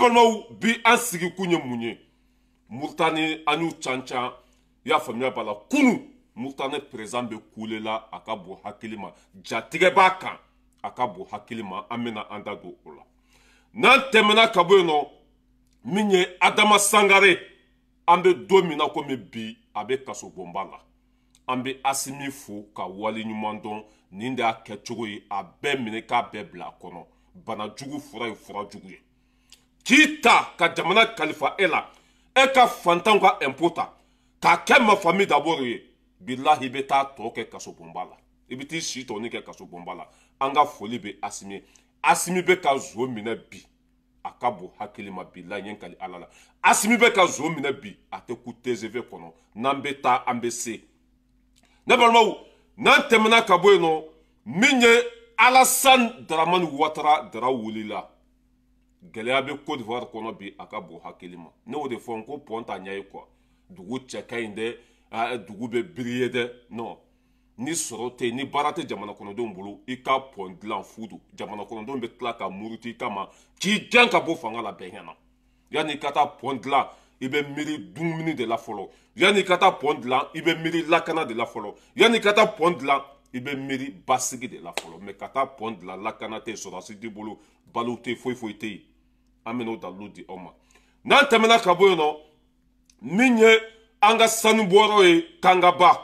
Balimaw, bi an sigikun ye mun ye? Mauritanie, an y'u can can, i y'a faamuya b'a la. Kunu Mauritanie président bɛ kule la, a ka bon hakili ma, jatigɛ b'a kan, a ka bon hakili ma. An bɛna an da don o la. N'an tɛmɛna ka bɔ yen nɔ, min ye Adama Sangare, an bɛ don min na komi bi, a bɛ kasobonba la. An bɛ Asimi fo ka wale ɲuman dɔn. Nin de y'a kɛcogo ye, a bɛɛ minɛ k'a bɛɛ bila a kɔnɔ. Banajugu fura ye fura jugu ye. K'i ta ka jamana kalifa e la, e ka fantanw ka impôt ta k'a kɛ ma famille d'abord ye, bilahi, i bɛ taa tɔ kɛ kasobonba la, i bɛ t'i si tɔni kɛ kasobonba la. An ka foli bɛ Asimi ye. Asimi bɛ ka zo minɛ bi, a ka bon hakili ma. Bilahi, n ye kali Ala la, Asimi bɛ ka zo minɛ bi, a tɛ ku TGV kɔnɔ. N'an bɛ taa, an bɛ se. Ne balimaw, n'an tɛmɛna ka bɔ yen nɔ, min ye Alassane Dramane Ouattara, Dara wulila, gɛlɛya bɛ Côte d'Ivoire kɔnɔ bi, a ka bon hakili ma. Ne y'o de fɔ n ko pɔn ta ɲɛ ye quoi. Dugu cɛ ka ɲi dɛ, dugu bɛ briller dɛ. Non, ni sɔrɔ tɛ yen, ni baara tɛ jamana kɔnɔdenw bolo, i ka pɔn dilan fu don. Jamana kɔnɔdenw bɛ tila ka muruti i kama k'i gɛn ka bɔ fanga la bɛɛ ɲɛna. Yanni i ka taa pɔn dilan, i bɛ miiri dumuni de la fɔlɔ. Yanni i ka taa pɔn dilan, i bɛ miiri lakana de la fɔlɔ. Yanni i ka taa pɔn dilan, i bɛ miiri basigi de la fɔlɔ. Mɛ ka taa pɔn dilan, lakana tɛ yen, sɔrɔdasi t'i bolo, balo tɛ yen, foyi foyi tɛ yen. An bɛn'o dalilu di aw ma. N'an tɛmɛna ka bɔ yen nɔ, min ye an ka sanubɔyɔrɔ ye, Kangaba,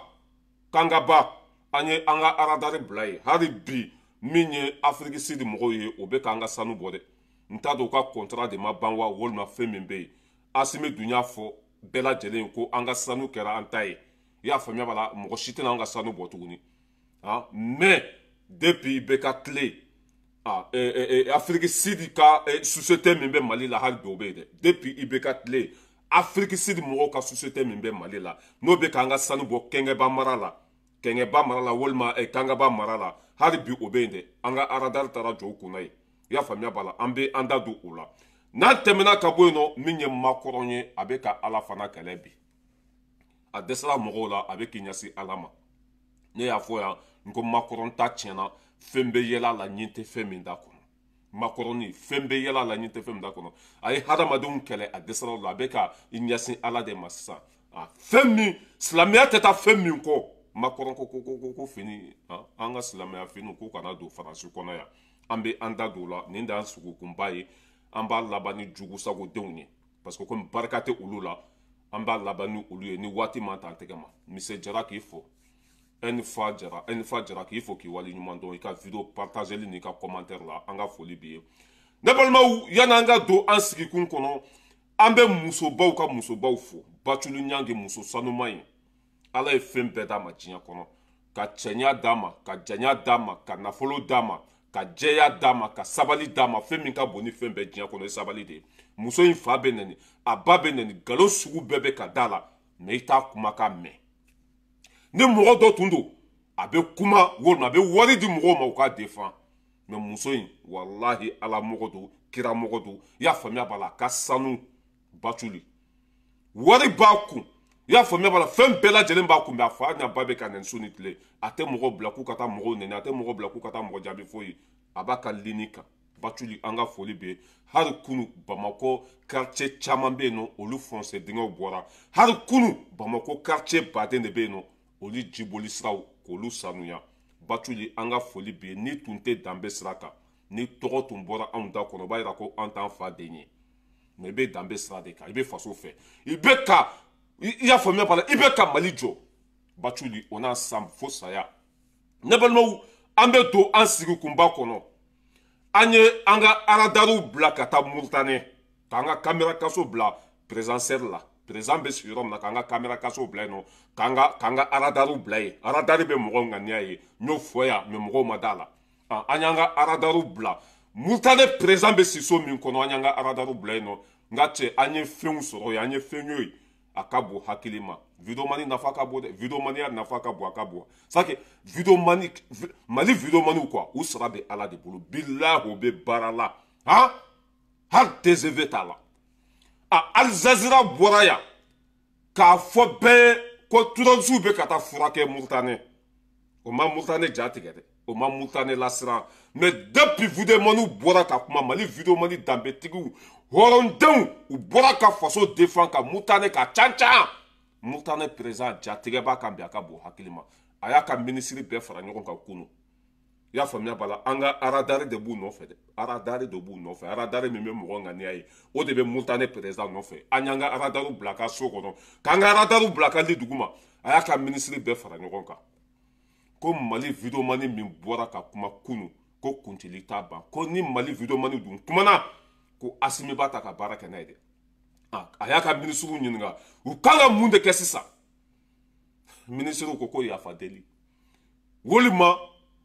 Kangaba, an ye an ka aradari bila yen. Hali bi, min ye Afiriki Sidi mɔgɔw ye, o bɛ k'an ka sanu bɔ dɛ. N t'a dɔn u ka contrat de ma ban wa, walima fɛn min bɛ yen. Asimi dun y'a fɔ bɛɛ lajɛlen ko an ka sanu kɛra an ta ye, i y'a faamuya b'a la, mɔgɔ si tɛna an ka sanu bɔ tuguni. Ah, mais depuis bɛɛ ka tile, ah, Afiriki Sidi ka société min bɛ Mali la, hali bi o bɛ yen dɛ. Depuis IBK tile, Afiriki Sidi mɔgɔw ka société min bɛ Mali la, n'o bɛ k'an ka sanu bɔ Kɛngɛba mara la, Kɛngɛba mara la, walima Kangaba mara la, hali bi o bɛ yen dɛ. An ka aradari taara jɔ o kunna yen, i y'a faamuya b'a la. An bɛ an da don o la. N'an tɛmɛna ka bɔ yen nɔ, min ye Macron ye, a bɛ ka Ala fana kɛlɛ bi. A dɛsɛra mɔgɔw la, a bɛ k'i ɲɛsin Ala ma. Ne y'a fɔ yan n ko Macron ta tiɲɛna, fɛn bɛ yɛlɛ a la, ɲin tɛ fɛn min da kɔnɔ. Macron, fɛn bɛ yɛlɛ a la, ɲin tɛ fɛn min da kɔnɔ. A ye hadamadenw kɛlɛ, a dɛsɛra o la, a bɛ ka i ɲɛsin Ala de ma sisan. A fɛn min silamɛya tɛ taa fɛn min kɔ, Macron ko ko ko ko fini, an ka silamɛya finiw ko kana don Faransi kɔnɔ yan. An bɛ an da don o la. Nin de y'an sugukunba ye. An b'a laban ni jugusagodenw ye, parce que komi barika tɛ olu la, an b'a laban ni olu ye. Ni waati man t'an tɛgɛ ma, Mise Jara k'i fo, e fa Jara, e fa Jara k'i fo k'i wale ɲuman dɔn i ka vidéo partageli n'i ka commentaire la. An ka foli b'i ye. Ne balimaw, yan'an ka don an sigikun kɔnɔ, an bɛ musobaw ka musobaw fo. Baculu Ɲangi, muso sanuman ye, Ala ye fɛn bɛɛ d'a ma diɲɛ kɔnɔ, ka cɛɲa d'a ma, ka janya d'a ma, ka nafolo d'a ma, ka jɛya d'a ma, ka sabali d'a ma. Fɛn min ka bon ni fɛn bɛɛ diɲɛ kɔnɔ, ye sabali de ye. Muso in fa bɛ nɛni, a ba bɛ nɛni, nkalon sugu bɛɛ bɛ ka da la, mɛ i t'a kumakan mɛn. Ni mɔgɔ dɔ tun don, a bɛ kuma walima a bɛ wari di mɔgɔw ma u k'a defan. Mɛ muso in, walahi, Ala mɔgɔ don, kira mɔgɔ don, i y'a faamuya b'a la. A ka sanu, Baculi, wari b'a kun, i y'a faamuya b'a la, fɛn bɛɛ lajɛlen b'a kun. Mɛ a fa n'a ba bɛ ka nɛni su ni tile, a tɛ mɔgɔw bila k'u ka taa mɔgɔw nɛni, a tɛ mɔgɔw bila k'u ka taa mɔgɔ jaabi foyi. A b'a ka lini kan. Baculi, an ka foli bɛ yen. Hali kunu, Bamakɔ quartier caman bɛ yen nɔ, olu fossé dingɛw bɔra. Hali kunu, Bamakɔ quartier baden de bɛ yen nɔ, olu jiboli siraw k'olu sanuya. Baculi, an ka foli bɛ yen. Ni tun tɛ danbe sira kan, ni tɔgɔ tun bɔra anw da kɔnɔ, o b'a yira ko an t'an fa den ye. Mɛ i bɛ danbe sira de kan, i bɛ faso fɛ, i bɛ ka, i y'a faamuya b'a la, i bɛ ka Mali jɔ. Baculi, o n'a san fo saya. Ne balimaw, an bɛ don an sigikunba kɔnɔ. An ye an ka aradariw bila ka taa Mauritanie, k'an ka caméra kaso bila présidentielle la, président bɛ sigi yɔrɔ min na, k'an ka caméra kaso bila yen nɔ, k'an ka aradariw bila yen. Aradari bɛ mɔgɔw ŋaniya ye, n y'o fɔ yan, mɛ mɔgɔw ma da la. An y'an ka aradariw bila Mauritanie, président bɛ si so min kɔnɔ, an y'an ka aradariw bila yen nɔ. N ka cɛ, an ye fɛnw sɔrɔ yen, an ye fɛn ye, a ka bon hakili ma. Videomani nafa ka bon dɛ, videomaniya nafa ka bon, a ka bon. C'est que videomani, Mali videomaniw quoi, u sara bɛ Ala de bolo. Bilahi, o bɛ baara la han, hali TGV t'a la. A Al Jazeera bɔra yan k'a fɔ bɛɛ ye ko terroristew bɛ ka taa furakɛ Mauritanie. O ma Mauritanie ja tigɛ dɛ, O ma Mauritanie lasiran. Mais depuis videomaniw bɔra ka kuma, Mali videomani danbetigiw, hɔrɔndenw, u bɔra ka faso défend, ka Mauritanie ka can can. Mauritanie président, jatigɛ b'a kan bi, a ka bon hakili ma. A y'a ka minisiri bɛɛ fara ɲɔgɔn kan kunu. I y'a faamuya b'a la, an ka radar de b'u nɔfɛ dɛ, radar de b'u nɔfɛ. Radar min bɛ mɔgɔ ŋaniya ye, o de bɛ Mauritanie président nɔfɛ. An y'an ka radarw bila a ka so kɔnɔ, k'an ka radarw bila a ka li dugu ma. A y'a ka minisiri bɛɛ fara ɲɔgɔn kan ko Mali videomani min bɔra ka kuma kunu, ko kuntili t'a ban, ko ni Mali videomani dun kumana, ko Asimi b'a ta ka baara kɛ n'a ye dɛ. A y'a ka minisiriw ɲininka u kan ka mun de kɛ sisan. Minisiriw ko ko yafa deli, walima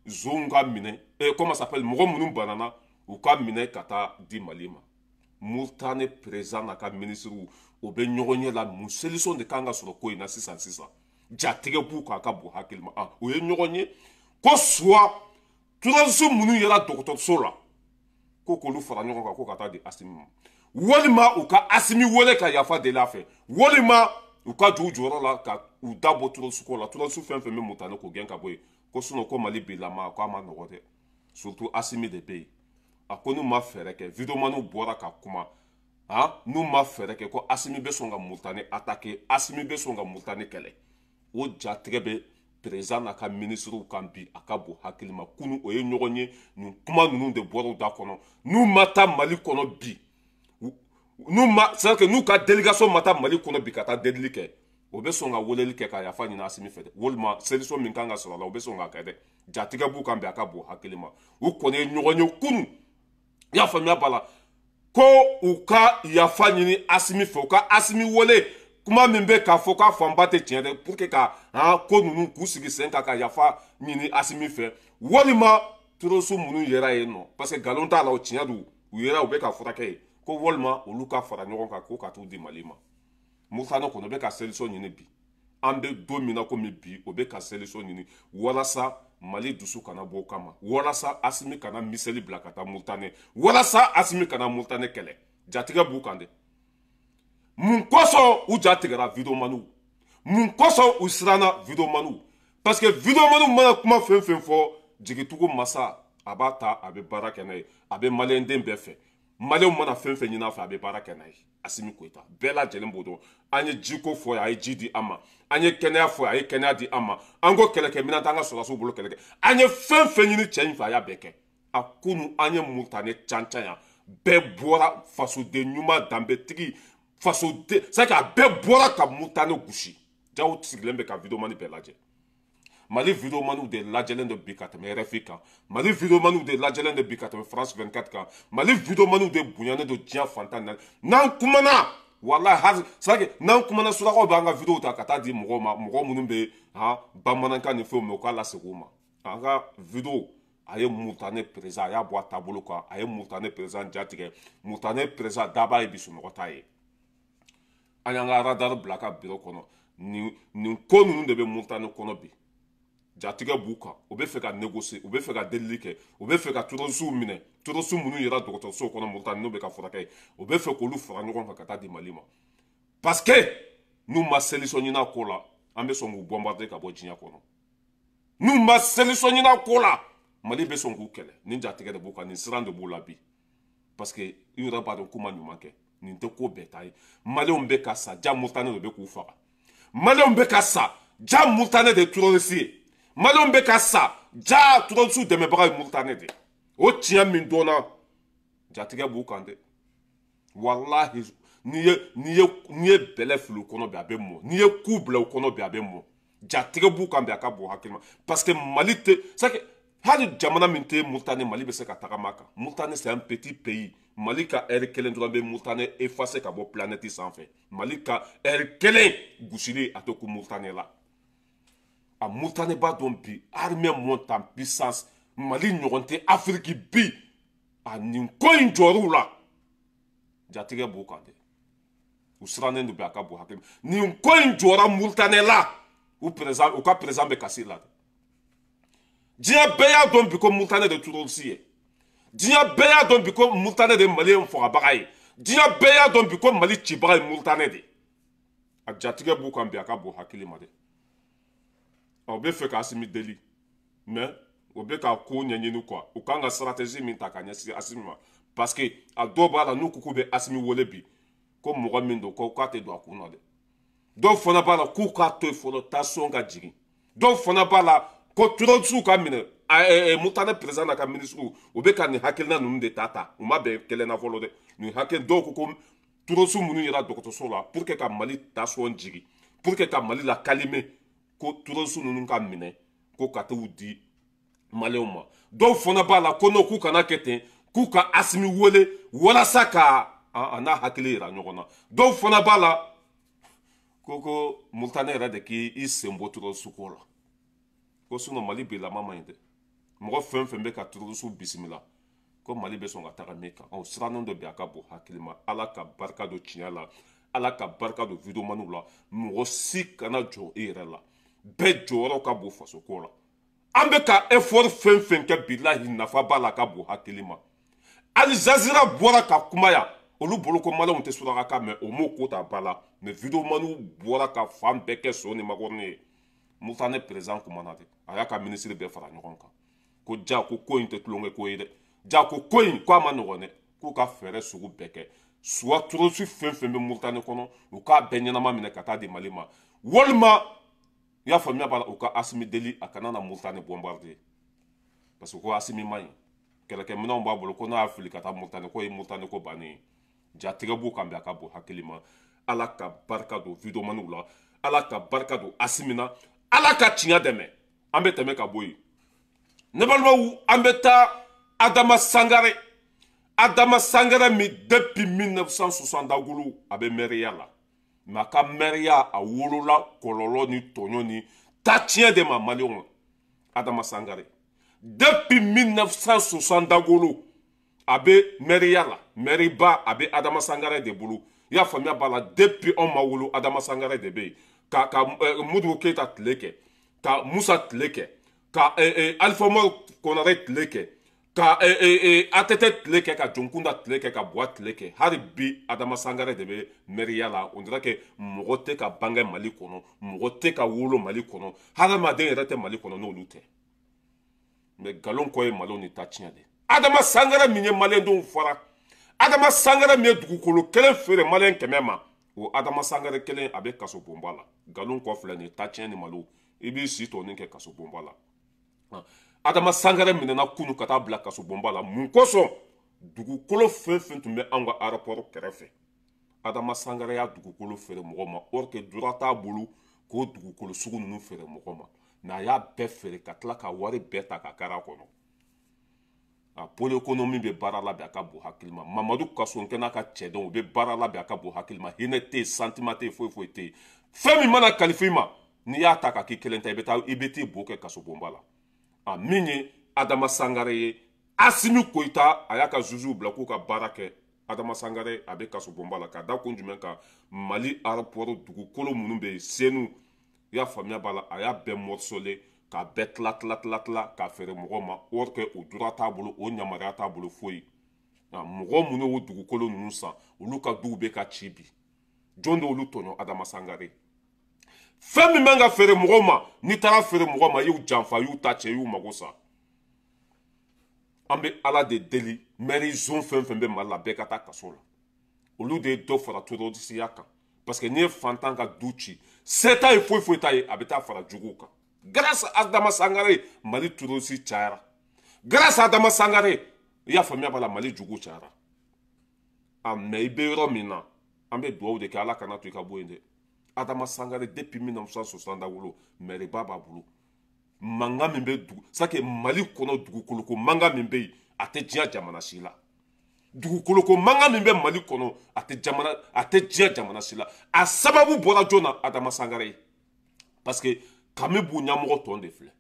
zonw ka minɛ, comment s'appelle, mɔgɔ minnu banana, u ka minɛ ka taa di Mali ma. Mauritanie président n'a ka minisiriw, o bɛ ɲɔgɔn ɲɛ la. Mun solution de kan ka sɔrɔ ko in na sisan sisan? Jatigɛ b'u kan, a ka bon hakili ma. O ye ɲɔgɔn ye ko soit terroriste minnu yera dɔgɔtɔrɔso la, ko k'olu fara ɲɔgɔn kan ko ka taa di Asimi ma, walima u ka Asimi wele ka yafa deli a fɛ, walima u ka jɔ u jɔyɔrɔ la ka u da bɔ terroriste ko la, terroriste fɛn fɛn bɛ Mauritanie, k'o gɛn ka bɔ yen. Ko sinon ko Mali bilama, ko a ma nɔgɔ dɛ, surtout Asimi de bɛ yen. A ko n'u ma fɛɛrɛ kɛ, videomaniw bɔra ka kuma, n'u ma fɛɛrɛ kɛ, ko Asimi bɛ sɔn ka Mauritanie attaquer, Asimi bɛ sɔn ka Mauritanie kɛlɛ. O jatigɛ bɛ président n'a ka minisiriw kan bi, a ka bon hakili ma. Kunu o ye ɲɔgɔn ye, nin kuma ninnu de bɔra u da kɔnɔ. N'u ma taa Mali kɔnɔ bi, n'u ma, c'est à dire que n'u ka délégation ma taa Mali kɔnɔ bi ka taa delili kɛ, o bɛ sɔn ka weleli kɛ ka yafa ɲini Asimi fɛ dɛ, walima solution min kan ka sɔrɔ a la, o bɛ sɔn k'a kɛ dɛ. Jatigɛ b'u kan bi, a ka bon hakili ma. U kɔni ye ɲɔgɔn ye kunu, i y'a faamuya b'a la, ko u ka yafa ɲini Asimi fɛ, u ka Asimi wele. Kuma min bɛ k'a fɔ k'a fanba tɛ tiɲɛ dɛ, pour que ka ko ninnu k'u sigi sen kan ka yafa ɲini Asimi fɛ, walima terroriste minnu yera yen nɔ, parce que nkalon t'a la, o tiɲɛ don, u yera, u bɛ ka furakɛ yen, ko walima olu ka fara ɲɔgɔn kan ko ka t'u di Mali ma. Mauritanie kɔnɔ bɛ ka solution ɲini bi. An bɛ don min na komi bi, o bɛ ka solution ɲini walasa Mali dusu kana bɔ o kama, walasa Asimi kana miseli bila ka taa Mauritanie, walasa Asimi kana Mauritanie kɛlɛ. Jatigɛ b'u kan dɛ. Mun kosɔn u ja tigɛra videomaniw? Mun kosɔn u siranna videomaniw? Parce que videomaniw mana kuma fɛn fɛn fɔ, jigitugu masa a b'a ta, a bɛ baara kɛ n'a ye. A bɛ maliyɛnden bɛɛ fɛ. Maliyɛnw mana fɛn fɛn ɲini a fɛ, a bɛ baara kɛ n'a ye. Asimi Goyita, bɛɛ lajɛlen b'o dɔn. An ye jiko fɔ, a ye ji di an ma. An ye kɛnɛya fɔ, a ye kɛnɛya di an ma. An ko kɛlɛkɛminɛn t'an ka sɔrɔdasiw bolo, kɛlɛkɛ. An ye fɛn fɛn ɲini cɛ in fɛ, a y'a bɛɛ kɛ. A kunu an ye Mauritanie can can yan, bɛɛ bɔra, fasoden ɲuman, danbetigi, fasoden, c'est que a bɛɛ bɔra ka Mauritanie gosi. Jaw sigilen bɛ ka videomani bɛɛ lajɛ. Mali videomaniw de lajɛlen don bi ka tɛmɛ RFI kan. Mali videomaniw de lajɛlen don bi ka tɛmɛ France 24 kan. Mali videomaniw de bonyanen don diɲɛ fantan naani. N'an kumana, walahi, hali c'est à dire n'an kumana, surakaw b'an ka video ta ka taa di mɔgɔw ma, mɔgɔ minnu bɛ bamanankan ni fɛnw mɛn, u k'a lasegin u ma. An ka video, a ye Mauritanie président, a y'a bɔ a taabolo kan, a ye Mauritanie président jatigɛ. Mauritanie président daba ye bi, sunɔgɔ t'a ye. An y'an ka radar bila a ka bureau kɔnɔ. Nin ko ninnu de bɛ Mauritanie kɔnɔ bi. Jatigɛ b'u kan, u bɛ fɛ ka négocier, u bɛ fɛ ka delili kɛ, u bɛ fɛ ka terroriste minɛ, terroriste minnu yera dɔgɔtɔrɔso kɔnɔ Mauritanie, n'u bɛ ka furakɛ, u bɛ fɛ k'olu fara ɲɔgɔn kan ka taa di Mali ma, parce que n'u ma solution ɲini a ko la, an bɛ sɔn k'u bombarder ka bɔ diɲɛ kɔnɔ. N'u ma solution ɲini a ko la, Mali bɛ sɔn k'u kɛlɛ. Nin jatigɛ de b'u kan, nin siran de b'u la bi, parce que i yɛrɛ b'a dɔn k'u ma ɲuman kɛ. Nin tɛ ko bɛɛ ta ye. Maliyɛnw bɛ ka sa, ja Mauritanie de bɛ k'u faga. Maliyɛnw bɛ ka sa, ja Mauritanie de ye terroriste ye. Maliyɛnw bɛ ka sa, ja terroriste dɛmɛbaga ye Mauritanie de. O tiɲɛ min dɔnna, jatigɛ b'u kan dɛ. Walahi, n'i ye bɛlɛ fili u kɔnɔ bi, a bɛ mɔ. N'i ye ku bila u kɔnɔ bi, a bɛ mɔ. Jatigɛ b'u kan bi, a ka bon hakili ma, parce que Mali tɛ, c'est que hali jamana min tɛ Mauritanie, Mali bɛ se ka tagama a kan. Mauritanie, c'est un petit pays. Mali ka heure kelen dɔrɔn bɛ Mauritanie effacer ka bɔ planète sanfɛ. Mali ka heure kelen gosili, a tɛ ku Mauritanie la. A Mauritanie b'a dɔn bi, armée monte en puissance. Mali ɲɔgɔn tɛ Afiriki bi. A nin ko in jɔr'u la, jatigɛ b'u kan dɛ. U sirannen don bi, a ka bon hakili. Nin ko in jɔra Mauritanie la, u président, u ka président bɛ kasi la dɛ. Diɲɛ bɛɛ y'a dɔn bi ko Mauritanie de terroriste ye. Diɲɛ bɛɛ y'a dɔn bi ko Mauritanie de ye maliyɛn fagabaga ye. Diɲɛ bɛɛ y'a dɔn bi ko Mali cibaga ye Mauritanie de. A jatigɛ b'u kan bi, a ka bon hakili ma dɛ. Ɔ bɛ fɛ ka Asimi deli, mais O bɛ ka ko ɲɛɲini quoi, u kan ka stratégie min ta ka ɲɛsin Asimi ma, parce que a dɔw b'a la n'u ko k'u bɛ Asimi wele bi, ko mɔgɔ min don, ko k'a tɛ don a kun na dɛ. Dɔw fana b'a la k'u k'a to yen fɔlɔ, tension ka jigin. Dɔw fana b'a la ko terroriste ka minɛ. Murtani président n'a ka ministre, u bɛ ka nin hakilina ninnu de ta, u ma bɛn kelen na fɔlɔ dɛ. Nin hakili dɔw ko ko terroriste minnu yera dɔgɔtɔrɔso la, pour que ka Mali tension jigin, pour que ka Mali la calmer, ko terroriste ninnu ka minɛ, ko ka t'u di maliyɛnw ma. Dɔw fana b'a la ko non, k'u kana kɛ ten, k'u ka Asimi wele walasa ka a n'a hakili yira ɲɔgɔn na. Dɔw fana b'a la ko Murtani yɛrɛ de k'i sen bɔ terroriste ko la, ko sinon Mali bilama man ɲi dɛ. Mɔgɔ fɛn fɛn bɛ ka terroriste bisimila, ko Mali bɛ sɔn ka taga min kan, aw sirannen dɔ bɛ a ka bon hakili ma. Ala ka barika don tiɲɛ la, Ala ka barika don videomaniw la. Mɔgɔ si kana jɔ i yɛrɛ la, bɛɛ jɔyɔrɔ ka bon faso ko la. An bɛ ka effort fɛn fɛn kɛ, bilahi nafa b'a la, ka bon hakili ma. Al Jazeera bɔra ka kuma yan, olu bolo ko maliyɛnw tɛ suraka mɛn, o m'o ko ta ba la, mais videomaniw bɔra ka fan bɛɛ kɛ so ni makɔrɔni ye. Murtani président kumana dɛ, a y'a ka ministre bɛɛ fara ɲɔgɔn kan, ko ja ko ko in tɛ tulonkɛ ko ye dɛ, ja ko ko in ko a ma nɔgɔn dɛ, k'u ka fɛɛrɛ sugu bɛɛ kɛ, soit terroriste fɛn fɛn bɛ Murtani kɔnɔ, u k'a bɛɛ ɲɛnama minɛ ka taa di Mali ma, walima i y'a faamuya b'a la, u ka Asimi deli a kana na Murtani bombarder, parce que ko Asimi man ɲi, kɛlɛkɛminɛnw b'a bolo, ko n'a y'a fili ka taa Murtani, ko ye Murtani ko bannen ye. Jatigɛ b'u kan bi, a ka bon hakili ma. Ala ka barika don videomaniw la, Ala ka barika don Asimi na, Ala ka tiɲɛ dɛmɛ. An bɛ tɛmɛ ka bɔ yen, ne balimaw, an bɛ taa Adama Sangare. Adama Sangare min depuis 1960 a bɛ mɛriya la, mais a ka mɛriya a wolola kɔlɔlɔ ni tɔɲɔ ni tatiɲɛ de ma maliyɛnw. Adama Sangare depuis 1960 a bɛ mɛriya la, mɛriba a bɛ Adama Sangare de bolo. I y'a faamuya b'a la, depuis anw ma wolo, Adama Sangare de bɛ yen ka Modibo Keyita tile kɛ, ka Musa tile kɛ, ka Alifa Umaru Konare tile kɛ, ka ATT tile kɛ, ka Jonkunda tile kɛ, ka Buwa tile kɛ. Hali bi Adama Sangare de bɛ mɛriya la. On dirait que mɔgɔ tɛ ka bange Mali kɔnɔ, mɔgɔ tɛ ka wolo Mali kɔnɔ, hadamaden yɛrɛ tɛ Mali kɔnɔ n'olu tɛ. Mais nkalon kɔ ye malo ni ta tiɲɛ de. Adama Sangare min ye maliyɛndenw fara, Adama Sangare min ye dugukolo kelen feere maliyɛn 100 ma, o Adama Sangare kelen a bɛ kaso bonba la. Nkalon kɔ filɛ nin ye, ta tiɲɛ ni malo, i b'i si tɔnin kɛ kaso bonba la. Adama Sangare minɛna kunu ka taa bila kaso bonba la. Mun kosɔn? Dugukolo fɛn fɛn tun bɛ anw ka aéroport kɛrɛfɛ, Adama Sangare y'a dugukolo feere mɔgɔ ma, or que droit t'a bolo k'o dugukolo sugu ninnu feere mɔgɔ ma, mais a y'a bɛɛ feere ka tila ka wari bɛɛ ta ka kari a kɔnɔ. A pôle économie bɛ baara la bi, a ka bon hakili ma. Mamadu Kasonkɛ n'a ka cɛdenw, u bɛ baara la bi, a ka bon hakili ma. Hinɛ tɛ yen, sentiment tɛ yen, foyi foyi tɛ yen. Fɛn min mana kalifa i ma, n'i y'a ta ka k'i kelen ta, i bɛ taa i bɛ t'i bo kɛ kaso bonba la. A min ye Adama Sangare ye, Asimi Koyita a y'a ka jugew bila k'u ka baara kɛ. Adama Sangare a bɛ kaso bonba la ka da kun jumɛn kan? Mali aéroport dugukolo minnu bɛ yen, Senu, i y'a faamuya b'a la, a y'a bɛɛ morcelé k'a bɛɛ tila tila tila tila k'a feere mɔgɔw ma, or que o droit t'a bolo, o yamaruya t'a bolo foyi. Mɔgɔ minnu y'o dugukolo ninnu san, olu ka duw bɛ ka ci bi. Jɔn de olu tɔɲɔ? Adama Sangare. Fɛn min man ka feere mɔgɔw ma, n'i taara feere mɔgɔ ma, i y'u janfa, i y'u ta cɛ, i y'u mago sa. An bɛ Ala de deli, mɛri zon fɛn fɛn bɛ Mali la, bɛɛ ka taa kaso la. Olu de ye dɔ fara terrorisiya kan, parce que n'i ye fantan ka du ci, se t'a ye, foyi foyi t'a ye, a bɛ taa fara juguw kan. Grâce à Adama Sangare, Mali terroriste cayara. Grâce à Adama Sangare, i y'a faamuya b'a la, Mali jugu cayara. A mais i bɛ yɔrɔ min na, an bɛ dugawu de kɛ, Ala kana to i ka bɔ yen dɛ. Adama Sangare depuis 1960 wolo, mɛriba b'a bolo. Mankan min bɛ dugu, c'est que Mali kɔnɔ dugukoloko mankan min bɛ yen, a tɛ diɲɛ jamana si la. Dugukoloko mankan min bɛ Mali kɔnɔ, a tɛ jamana, a tɛ diɲɛ jamana si la. A sababu bɔra jɔn na? Adama Sangare ye, parce que kami b'u ɲɛmɔgɔ tɔn de filɛ.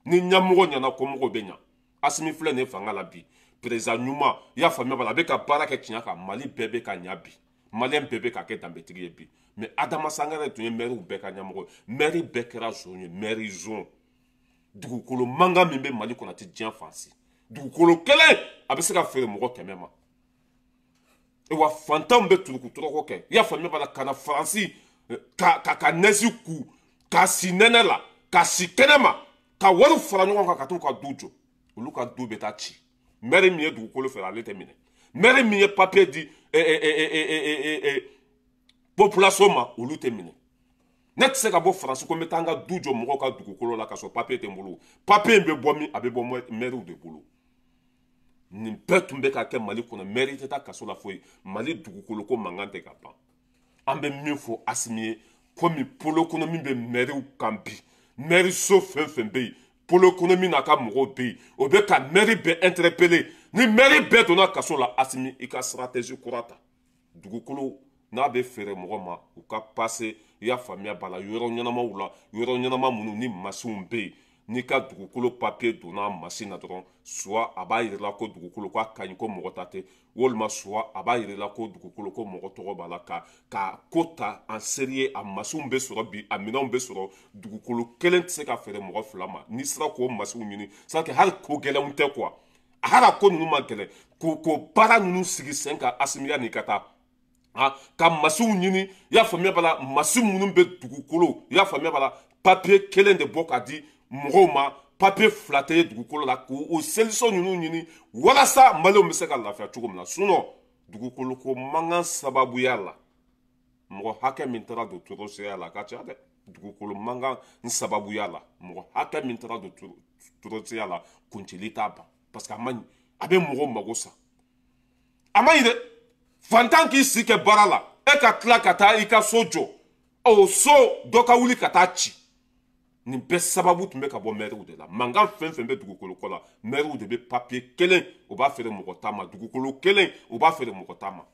Ni ɲɛmɔgɔ ɲɛna, kɔmɔgɔw bɛ ɲa. Asimi filɛ nin ye fanga la bi, président ɲuman, i y'a faamuya b'a la, a bɛ ka baara kɛ tiɲɛ kan, Mali bɛɛ bɛ ka ɲa bi, maliyɛn bɛɛ bɛ ka kɛ danbetigi ye bi. Mais Adama Sangare tun ye mɛriw bɛɛ ka ɲɛmɔgɔ ye, mɛri bɛɛ kɛra zon ye, mɛri zon. Dugukolo mankan min bɛ Mali kɔnɔ, a tɛ diɲɛ fan si. Dugukolo kelen a bɛ se ka feere mɔgɔ 100 ma. Wa fantanw bɛ turuku tɔrɔkɔ kɛ, i y'a faamuya b'a la, ka na Faransi ka nɛsi ku, ka si nɛnɛ la, ka si kɛnɛ ma, ka wari fara ɲɔgɔn kan ka t'u ka du jɔ. Olu ka du bɛ taa ci. Maire min ye dugukolo feere, ale tɛ minɛ. Maire min ye papier di population ma, olu tɛ minɛ. Ne tɛ se ka bɔ Faransi ko n bɛ taa n ka du jɔ mɔgɔw ka dugukolo la k'a sɔrɔ papier tɛ n bolo. Papier in bɛ bɔ min? A bɛ bɔ mairew de bolo. Nin bɛɛ tun bɛ ka kɛ Mali kɔnɔ, maire tɛ taa kaso la foyi. Mali dugukolo ko mankan tɛ ka ban. An bɛ min fɔ Asimi ye, komi pôle économie bɛ mairew kan bi, maire so fɛn fɛn bɛ yen, pôle économie n'a ka mɔgɔw bɛ yen, o bɛ ka maire bɛɛ interpeller. Ni maire bɛɛ donna kaso la, Asimi, i ka stratégie kura ta. Dugukolo n'a bɛ feere mɔgɔ ma, u ka passer, i y'a faamuya b'a la, yɔrɔ ɲɛnamaw la, yɔrɔ ɲɛnama minnu ni masinw bɛ yen. N'i ka dugukolo papier donna masin na dɔrɔn, soit a b'a yir'i la ko dugukolo k'a ka ɲi, ko mɔgɔ ta tɛ, walima soit a b'a yir'i la ko dugukolo ko mɔgɔ tɔgɔ b'a la, ka ko ta en sérieux. A masinw bɛ sɔrɔ bi, a minɛnw bɛ sɔrɔ. Dugukolo kelen tɛ se ka feere mɔgɔ fila ma. N'i sera k'o masinw ɲini, c'est à dire hali ko gɛlɛnw tɛ quoi, hali a ko ninnu ma gɛlɛn, k'o baara ninnu sigi sen kan. Asimiya nin ka taa ka masinw ɲini, i y'a faamuya b'a la, masin minnu bɛ dugukolo, i y'a faamuya b'a la, papier kelen de bɔ ka di mɔgɔw ma, papier fila tɛ ye dugukolo la, k'o solution ninnu ɲini walasa maliyɛnw bɛ se ka lafiya cogo min na. Sinon dugukolo ko mankan sababuya la, mɔgɔ hakɛ min taara don tɔɔrɔsɛya la a ka ca dɛ. Dugukolo mankan sababuya la, mɔgɔ hakɛ min taara don tɔɔrɔsɛya la, kuncɛli t'a ban, parce que a man ɲi, a bɛ mɔgɔw mago sa, a man ɲi dɛ. Fantan k'i si kɛ baara la, e ka tila ka taa i ka so jɔ, o so dɔ ka wuli ka taa ci. Nin bɛɛ sababu tun bɛ ka bɔ mɛriw de la. Mankan fɛn fɛn bɛ dugukolo ko la, mɛriw de bɛ papier kelen o b'a feere mɔgɔ ta ma, dugukolo kelen o b'a feere mɔgɔ ta ma.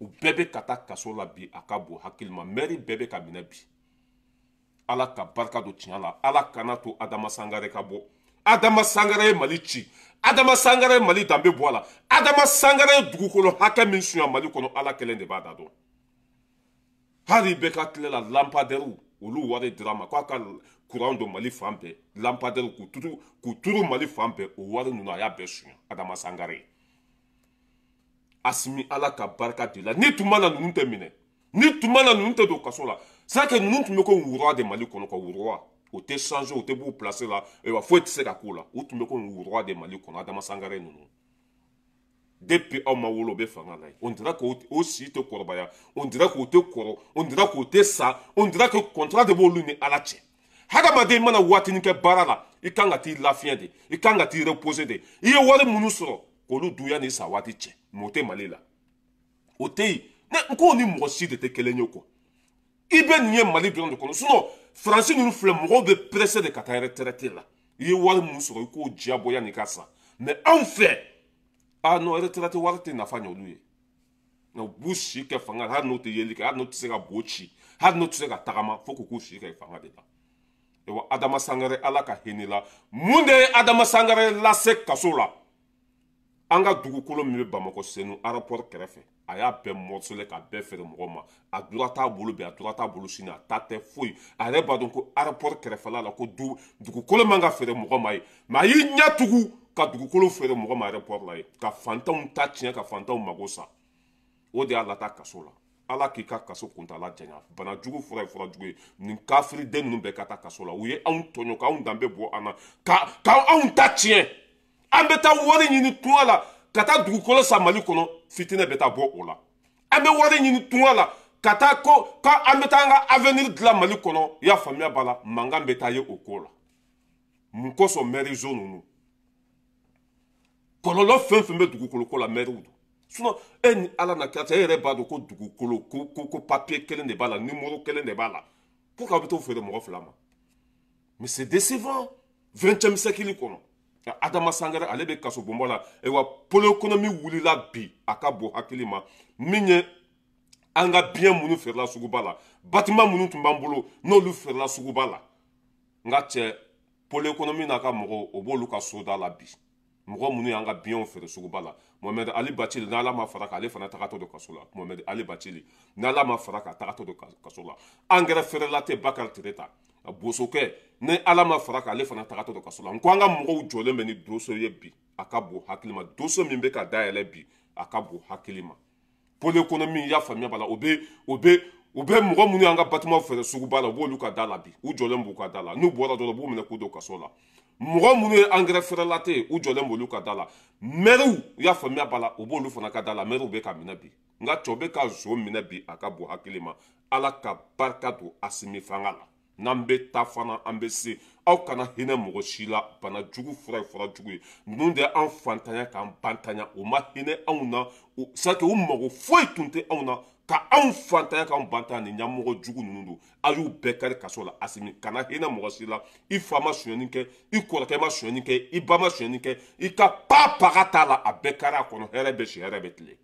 U bɛɛ bɛ ka taa kaso la bi, a ka bon hakili ma. Mɛri bɛɛ bɛ ka minɛ bi. Ala ka barika don tiɲɛ la. Ala kana to Adama Sangare ka bɔ. Adama Sangare ye Mali ci, Adama Sangare ye Mali danbe bɔ a la, Adama Sangare ye dugukolo hakɛ min sunya Mali kɔnɔ, Ala kelen de b'a da dɔn. Hali bɛɛ ka tile la, lampadaires olu wari dira ma k'a ka courant don Mali fan bɛɛ, lampadaires k'u turu Mali fan bɛɛ, o wari ninnu a y'a bɛɛ sunya, Adama Sangare. Asimi, Ala ka barika de la. Ni tun ma na, ninnu tɛ minɛ. Ni tun ma na, ninnu tɛ don kaso la. C'est que ninnu tun bɛ ko wura de Mali kɔnɔ, ka wura o tɛ changer, o tɛ b'u place la, ayiwa, foyi tɛ se ka k'o la. U tun bɛ ko wura de Mali kɔnɔ. Adama Sangare ninnu, depuis aw ma wolo, o bɛ fanga la yen. On dirait k'o si tɛ kɔrɔbaya, on dirait k'o tɛ kɔrɔ, on dirait k'o tɛ sa, on dirait que contrat de b'olu ni Ala cɛ. Hadamaden mana waatinin kɛ baara la, i kan ka t'i lafiɲɛ de, i kan ka t'i reposer de. I ye wari minnu sɔrɔ k'olu dun yanni sa waati cɛ, mais o tɛ Mali la, o tɛ yen. Ne n k'o ni mɔgɔ si de tɛ kelen ye quoi. I bɛ nin ye Mali dɔrɔn de kɔnɔ. Sinon Faransi ninnu filɛ, mɔgɔw bɛ pressé de ka taa retraite la. I ye wari min sɔrɔ, i k'o diyagoya yanni i ka sa. Mais anw fɛ, ah non, retraite wari tɛ nafa ɲɛ olu ye. U b'u si kɛ fanga la, hali n'o tɛ yeli kɛ, hali n'o tɛ se ka bo ci, hali n'o tɛ se ka tagama, fo k'u k'u si kɛ fanga de la. Ayiwa, Adama Sangare, Ala ka hinɛ la. Mun de ye Adama Sangare lase kaso la? An ka dugukolo min bɛ Bamakɔ Senu aéroport kɛrɛfɛ, a y'a bɛɛ morcelé k'a bɛɛ feere mɔgɔw ma. A droit t'a bolo bi, a droit t'a bolo sini, a ta tɛ foyi. A yɛrɛ b'a dɔn ko aéroport kɛrɛfɛla la, ko dugukolo man ka feere mɔgɔ ma ye, mais a y'i ɲɛ tugu ka dugukolo feere mɔgɔ ma aéroport la ye, ka fantanw ta tiɲɛ, ka fantanw mago sa. O de y'a lata kaso la. Ala k'i ka kaso kuntala janya. Bana jugu fura ye fura jugu ye. Nin kafiriden ninnu bɛɛ ka taa kaso la. U ye anw tɔɲɔ, k'anw danbe bɔ an na, ka anw ta tiɲɛ. An bɛ taa wari ɲini tunga la ka taa dugukolo san Mali kɔnɔ, fitinɛ bɛ taa bɔ o la. An bɛ wari ɲini tunga la ka taa ko an bɛ taa an ka avenir dilan Mali kɔnɔ, i y'a faamuya b'a la, mankan bɛ taa ye o ko la. Mun kosɔn? Mɛri zo ninnu, kɔlɔlɔ fɛn fɛn bɛ dugukolo ko la, mɛriw don. Sinon e ni Ala na kira cɛ, e yɛrɛ b'a dɔn ko dugukolo ko papier kelen de b'a la, numéro kelen de b'a la, pour que aw bɛ t'o feere mɔgɔ fila ma. Mais c'est décevant, 20e siècle kɔnɔ. Adama Sangare, ale bɛ kaso bonbɔ la. Ayiwa, pôle économie wulila bi, a ka bon hakili ma. Min ye an ka biens minnu feerela suguba la, bâtiment minnu tun b'an bolo, n'olu feerela suguba la, n ka cɛ, pôle économie n'a ka mɔgɔw, o b'olu ka soda la bi. Mɔgɔ minnu y'an ka biens feere suguba la, Mohamed Ali Bacili, n'Ala ma fara kan, ale fana tagatɔ don kaso la. Mohamed Ali Bacili, n'Ala ma fara kan, tagatɔ don kaso la. Engrais feerela tɛ Bakari Tereta bosokɛ, ni Ala ma fara kan, ale fana tagatɔ don kaso la. N ko an ka mɔgɔw jɔlen bɛ ni dossier ye bi, a ka bon hakili ma. Dossier min bɛ ka dayɛlɛ bi, a ka bon hakili ma. Pôle économie, i y'a faamuya b'a la, u bɛ mɔgɔ minnu y'an ka bâtiment feere suguba la, u b'olu ka da la bi. U jɔlen b'u ka da la. N'u bɔra dɔrɔn, u b'u minɛ k'u don kaso la. Mɔgɔ minnu ye engrais feerela tɛ yen, u jɔlen b'olu ka da la. Mɛriw, i y'a faamuya b'a la, u b'olu fana ka da la. Mɛriw bɛ ka minɛ bi, nka cɛw bɛ ka zo minɛ bi, a ka bon hakili ma. Ala ka barika don Asimi fanga la. N'an bɛ taa fana, an bɛ se. Aw kana hinɛ mɔgɔ si la. Bana jugu fura ye fura jugu ye. Ninnu de y'an fantanya k'an bantanya, u ma hinɛ anw na. C'est que u mago foyi tun tɛ anw na ka anw fantanya k'anw bantanya. Nin ɲɛmɔgɔ jugu ninnu don, a y'u bɛɛ kari kaso la. Asimi, kana hinɛ mɔgɔ si la. I fa ma sonyɛni kɛ, i kɔrɔkɛ ma sonyɛni kɛ, i ba ma sonyɛni kɛ, i ka pa paga t'a la, a bɛɛ kari a kɔnɔ. Hɛrɛ bɛ si, hɛrɛ bɛ tile.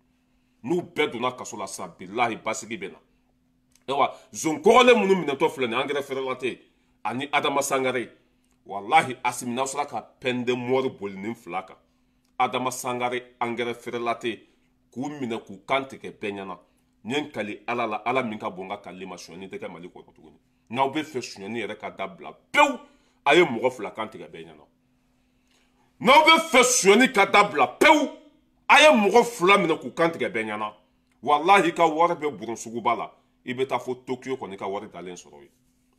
N'u bɛɛ donna kaso la sisan, bilahi, basigi bɛ na. Ayiwa, zon kɔgɔlen minnu minɛtɔ filɛ nin, engrais feerela tɛ ani Adama Sangare, walahi Asimi, n'aw sera ka peine de mort boli nin fila kan, Adama Sangare, engrais feerela tɛ, k'u minɛ k'u kan tigɛ bɛɛ ɲɛna. N ye n kali Ala la, Ala min ka bon n ka kalili ma, sonyɛni tɛ kɛ Mali kɔnɔ tuguni. N'aw bɛ fɛ sonyɛni yɛrɛ ka dabila pewu, a ye mɔgɔ fila kan tigɛ bɛɛ ɲɛna. N'aw bɛ fɛ sonyɛni ka dabila pewu, a ye mɔgɔ fila minɛ k'u kan tigɛ bɛɛ ɲɛna. Walahi, ka wari bɛ buron suguba la, i bɛ taa fo Tokiyo kɔni ka wari dalen sɔrɔ yen.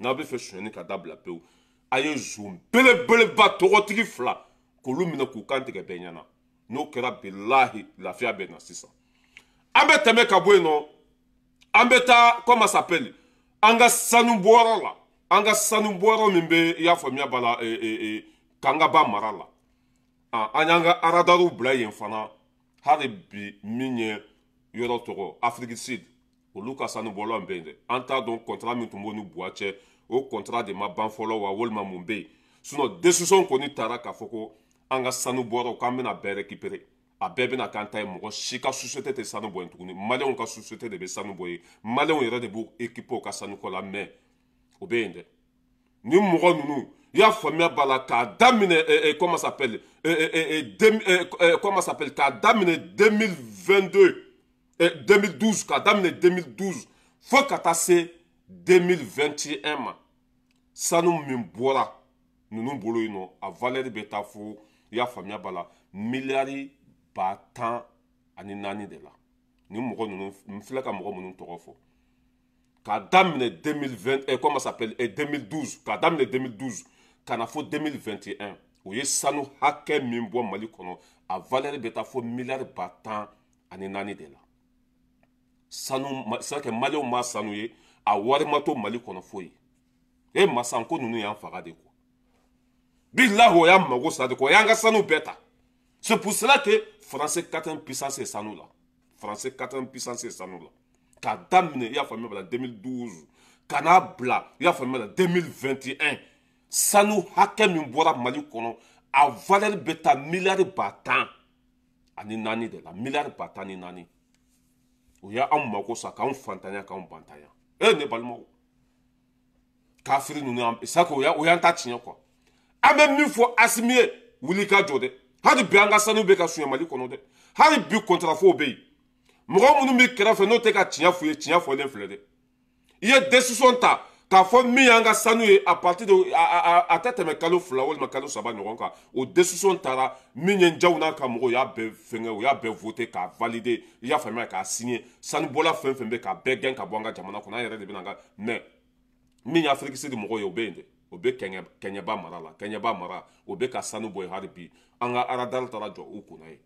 N'aw bɛ fɛ sonyɛni ka dabila pewu, a ye zon belebeleba tɔgɔtigi fila k'olu minɛ k'u kan tigɛ bɛɛ ɲɛna. N'o kɛra, bilahi, lafiya bɛ na sisan. An bɛ tɛmɛ ka bɔ yen nɔ, an bɛ taa, comment s'appelle, an ka sanu bɔyɔrɔ la. An ka sanu bɔyɔrɔ min bɛ, i y'a faamuya b'a la, Kangaba mara la, an y'an ka aradariw bila yen fana. Hali bi, min ye yɔrɔ tɔgɔ Afrique Sud, olu ka sanu bɔlaw bɛ yen dɛ. An t'a dɔn contrat min tun b'o ni Buwa cɛ, o contrat de ma ban fɔlɔ wa, walima mun bɛ yen. Sinon décision kɔni taara k'a fɔ ko an ka sanu bɔyɔrɔ, k'an bɛna bɛɛ récupérer, a bɛɛ bɛna k'an ta ye. Mɔgɔ si ka société tɛ sanu bɔ yen tuguni, maliyɛnw ka société de bɛ sanu bɔ yen, maliyɛnw yɛrɛ de b'u équiper u ka sanuko la. Mais o bɛ yen dɛ. Ni mɔgɔ ninnu, i y'a faamuya b'a la, k'a daminɛ, comment s'appelle, comment s'appelle, k'a daminɛ 2022, 2012, k'a daminɛ 2012 fo ka taa se 2021 ma, sanu min bɔra ninnu bolo yen nɔ, a valeur bɛ taa fo, i y'a faamuya b'a la, miliyari 14 000 de la. Ni mɔgɔ ninnu, n filɛ ka mɔgɔ minnu tɔgɔ fɔ, k'a daminɛ 2020, comment s'appelle, 2012, k'a daminɛ 2012 ka na fo 2021, o ye sanu hakɛ min bɔ Mali kɔnɔ, a valeur bɛ taa fo miliyari 14 000 de la. Sanu, c'est que maliyɛnw ma sanu ye, a wari ma to Mali kɔnɔ foyi. E masa ko ninnu y'an faga de quoi. Bilahi, o y'an mago sa de quoi, o y'an ka sanu bɛɛ ta. C'est pour cela que France quatrième puissance ye sanu la, France quatrième puissance ye sanu la. K'a daminɛ, i y'a faamuya bala, 2012 ka n'a bila, i y'a faamuya la, 2021, sanu hakɛ min bɔra Mali kɔnɔ, a valeur bɛ taa miliyari 14 000 de la, miliyari 14 000. O y'anw mako sa k'anw fantanya k'anw bantanya. E ne balimaw, kafiri ninnu y'an c'est que o y'an ta tiɲɛ quoi. An bɛ min fɔ Asimi ye, wuli ka jɔ dɛ. Hali bi an ka sanu bɛ ka suɲɛ Mali kɔnɔ dɛ. Hali bi kɔntara bɛ yen. Mɔgɔ minnu bɛ kɛrɛfɛ n'o tɛ ka tiɲɛ f'u ye, tiɲɛ fɔlen filɛ dɛ. I ye décision ta k'a fɔ min y'an ka sanu ye, à partir de a tɛ tɛmɛ kalo 2 walima kalo 3 ɲɔgɔn kan, o décision taara. Min ye Jaw n'a ka mɔgɔw y'a bɛɛ fɛngɛ, u y'a bɛɛ voté k'a valider, i y'a faamuya, k'a signer. Sanubɔla fɛn fɛn bɛ, k'a bɛɛ gɛn ka bɔ an ka jamana kɔnɔ. An yɛrɛ de bɛna an ka. Mais min ye Afrique Sud mɔgɔw ye, o bɛ yen dɛ, o bɛ Kɛɲɛba mara la, Kɛɲɛba mara, o bɛ ka sanu bɔ yen hali bi. An ka aradari taara jɔ u kunna ye.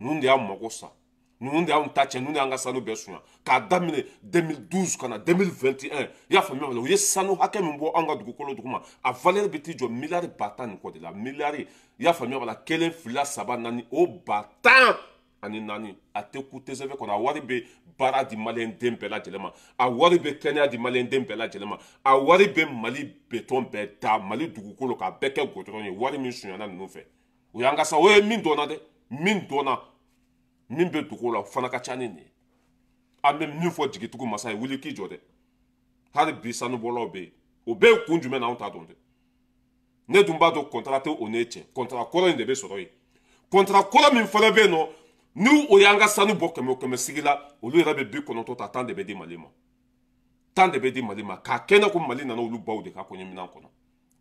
Ninnu de y'an mago sa, ninnu de y'anw ta tiɲɛ, ninnu de y'an ka sanu bɛɛ suɲɛ. K'a daminɛ 2012 ka na 2021, i y'a faamuya, u ye sanu hakɛ min bɔ an ka dugukolo duguma, a valeur bɛ t'i jɔ miliyari 10 000 ni kɔ de la. Miliyari, i y'a faamuya b'a la, kelen, fila, saba, naani, o 14 000, a tɛ ku TGV kɔnɔ. A wari bɛ baara di maliyɛn den bɛɛ lajɛlen ma, a wari bɛ kɛnɛya di maliyɛn den bɛɛ lajɛlen ma, a wari bɛ Mali béton bɛɛ da, Mali dugukolo k'a bɛɛ kɛ goudron ye. Wari min sonyana ninnu fɛ, o y'an ka sa, o ye min dɔnna dɛ, min dɔnna, min bɛ dugu la, o fana ka ca ni nin ye. An bɛ min fɔ jigitigiw masa ye, wuli k'i jɔ dɛ. Hali bi sanubɔlaw bɛ yen, o bɛ yen kun jumɛn na, anw t'a dɔn dɛ. Ne dun b'a dɔn contrat tɛ o n'e cɛ, contrat kɔrɔ in de bɛ sɔrɔ yen. Contrat kɔrɔ min fana bɛ yen nɔ, ni o y'an ka sanu bɔ kɛmɛ o kɛmɛ sigi la, olu yɛrɛ bɛ 90 ta, 10 de bɛ di Mali ma, 10 de bɛ di Mali ma, k'a kɛ ne ko Mali nana olu baw de ka kɔɲɔminɛn kɔnɔ.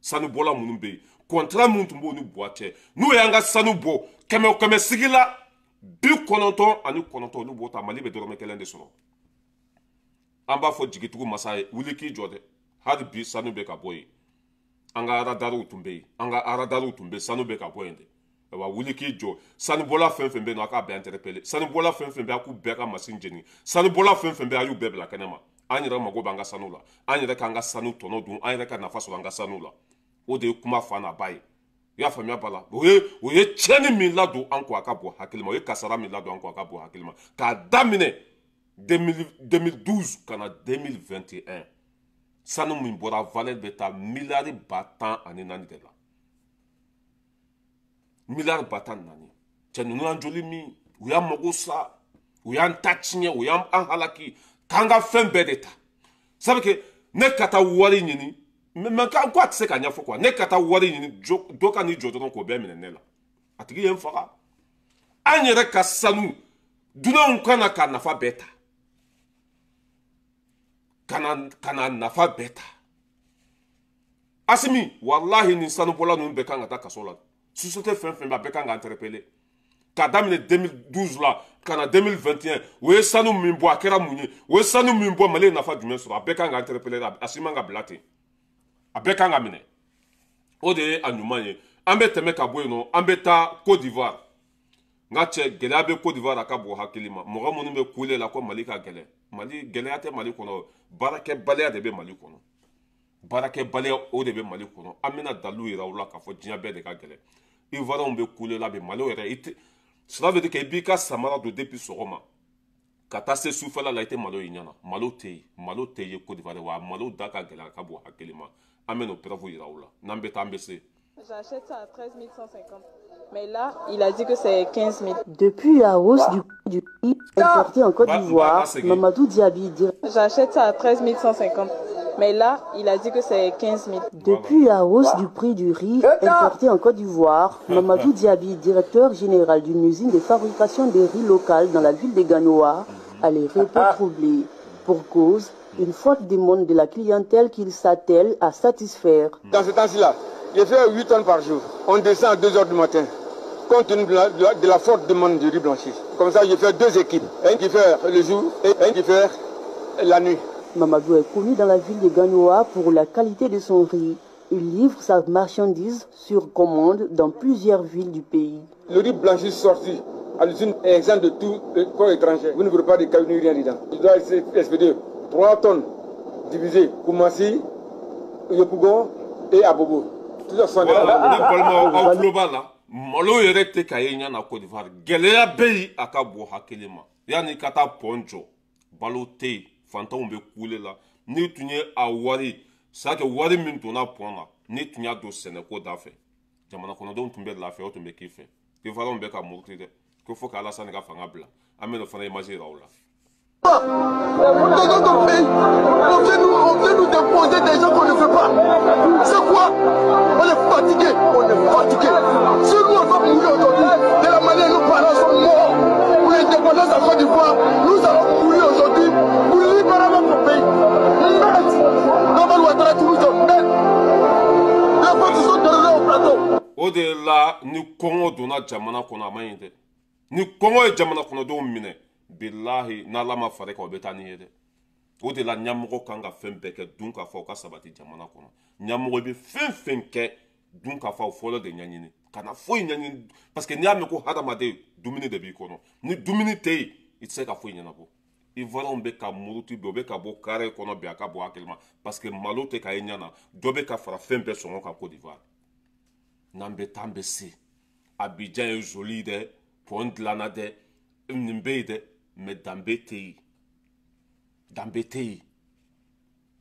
Sanubɔla minnu bɛ yen, contrat minnu tun b'o ni Buwa cɛ, n'u y'an ka sanu bɔ kɛmɛ o kɛmɛ sigi la, 99, olu b'o ta, Mali bɛ dɔrɔmɛ kelen de sɔrɔ. An b'a fɔ jigitigiw masa ye, wuli k'i jɔ dɛ. Hali bi sanu bɛ ka bɔ yen. An ka aradariw tun bɛ yen, an ka aradariw tun bɛ, sanu bɛ ka bɔ yen de. Wa wuli k'i jɔ, sanubɔla fɛn fɛn bɛ yen nɔ, a k'a bɛɛ interpellé. Sanubɔla fɛn fɛn bɛ yen, a k'u bɛɛ ka masin jeni. Sanubɔla fɛn fɛn bɛ yen, a y'u bɛɛ bila kɛnɛ ma. An yɛrɛ mago b'an ka sanu la, an yɛrɛ k'an ka sanu tɔnɔ dun, an yɛrɛ ka nafa sɔrɔ an ka sanu la. O de ye kuma fa n'a ba ye. I y'a faamuya b'a la. O ye tiɲɛni min ladon an kɔ, a ka bɔ hakili ma. O ye kasara min ladon an kɔ, a ka bɔ hakili ma. K'a daminɛ 2012 ka na 2021, sanu min bɔra valeur bɛ taa miliyari 14,000 de la. Miliyari 14,000. Cɛ ninnu y'an joli min, u y'an mago sa, u y'an ta tiɲɛ, u y'an halaki, k'an ka fɛn bɛɛ de ta. Sabu que ne ka taa wari ɲini, mais ko a tɛ se ka ɲɛfɔ quoi. Ne ka taa wari ɲini, dɔ ka n'i jɔ dɔrɔn k'o bɛɛ minɛ ne la. A tigi ye n faga. An yɛrɛ ka sanu, dunanw ka na ka nafa bɛɛ ta. Ka na nafa bɛɛ ta. Asimi, walahi nin sanubɔla ninnu bɛɛ kan ka taa kaso la. Société fɛn fɛn bɛ, a bɛɛ kan ka interpeller. K'a daminɛ 2012 la ka na 2021, o ye sanu min bɔ, a kɛra mun ye? O ye sanu min bɔ, Mali ye nafa jumɛn sɔrɔ? A bɛɛ kan ka interpeller, a si man ka bila ten. A bɛɛ kan ka minɛ. O de ye a ɲuman ye. An bɛ tɛmɛ ka bɔ yen nɔ, an bɛ taa Côte d'Ivoire. N ka cɛ, gɛlɛya bɛ Côte d'Ivoire, a ka bon hakili ma. Mɔgɔ minnu bɛ kule la ko Mali ka gɛlɛn, Mali gɛlɛya tɛ Mali kɔnɔ, baarakɛbaliya de bɛ Mali kɔnɔ. Baarakɛbaliya o de bɛ Mali kɔnɔ. An bɛna dalilu yira u la k'a fɔ diɲɛ bɛɛ de ka gɛlɛn. Ivoirienw bɛ kule la bi, Mali yɛrɛ i tɛ. Cela veut dire que i b'i ka samara don depuis sɔgɔma ka taa se sufɛla la, i tɛ malo ye ɲɛna. Malo tɛ yen, malo tɛ yen Côte d'Ivoire, wa malo da ka gɛlɛn, a ka bon hakili ma. An bɛ n'o preuve yira u la. N'an bɛ taa, an bɛ se. J'achète ça à 13 150. Mais là, il a dit que c'est 15 000. Depuis la hausse du prix importé en Côte d'Ivoire, Mamadou Diaby dit... J'achète ça à 13 150. Mais là, il a dit que c'est 15 000. Depuis la hausse du prix du riz importé en Côte d'Ivoire, Mamadou Diaby, directeur général d'une usine de fabrication de riz local dans la ville de Gagnoa, a les repos troublés. Pour cause, une forte demande de la clientèle qu'il s'attelle à satisfaire. Dans ce temps-ci-là, je fais 8 tonnes par jour. On descend à 2 h du matin, compte tenu de la forte demande du riz blanchi. Comme ça, je fais 2 équipes, un qui fait le jour et un qui fait la nuit. Mamadou est connu dans la ville de Gagnoa pour la qualité de son riz. Il livre sa marchandise sur commande dans plusieurs villes du pays. Le riz blanchi sorti à l'usine est exempt de tout corps étranger. Vous ne voulez pas de cailloux ni rien dedans. Je dois expédier 3 tonnes divisées Koumassi, Yopougon et Abobo. Tout ça sont des... Voilà, ne balimaw, aw tulo b'a la. Malo yɛrɛ tɛ ka ye ɲɛ na Côte d'Ivoire. Gɛlɛya bɛ yen, a ka bon hakili ma. Yanni ka taa pɔn jɔ, balo tɛ yen, fantanw bɛ kule la. N'i tun ye a wari, c'est que wari min donna pɔn na, n'i tun y'a don sɛnɛko da fɛ, jamana kɔnɔdenw tun bɛ lafiya, o tun bɛ k'i fɛ. Ivoirienw bɛ ka muruti dɛ, ko fo ka Alassane ka fanga bila. An bɛ n'o fana image yira u la. Dans notre pays, on vient nous déposer des gens qu'on ne veut pas. C'est quoi? On est fatigué, on est fatigué. Si nous on va mourir aujourd'hui, de la manière dont nos parents sont morts pour l'indépendance de la Côte d'Ivoire, nous allons mourir aujourd'hui pour libérer notre pays. Merde! Dans Ouattara, tout nous emmène. Les forces sont données au plateau. O de la ni kɔngɔ donna jamana kɔnɔ, a man ɲi dɛ. Ni kɔngɔ ye jamana kɔnɔdenw minɛ, bilahi n'Ala ma fara i kan, o bɛ taa ni ye dɛ. O de la ɲɛmɔgɔ kan ka fɛn bɛɛ kɛ dun ka fa o ka sabati jamana kɔnɔ. Ɲɛmɔgɔ bɛ fɛn fɛn kɛ dun ka fa o fɔlɔ de ɲɛɲini, kana foyi ɲɛɲini, parce que n'i y'a mɛn ko hadamaden, dumuni de b'i kɔnɔ. Ni dumuni tɛ yen, i tɛ se ka foyi ɲɛnabɔ. Ivoirienw bɛ ka muruti bi, o bɛ ka bɔ carré kɔnɔ bi, a ka bɔ hakili ma, parce que malo tɛ ka ye ɲɛ na, dɔ bɛ ka fara fɛn bɛɛ sɔngɔ kan Côte d'Ivoire. N'an bɛ taa, an bɛ se. Abidjan ye joli dɛ, pɔn dilanna dɛ, nin bɛ yen dɛ, mais danbe tɛ yen, danbe tɛ yen.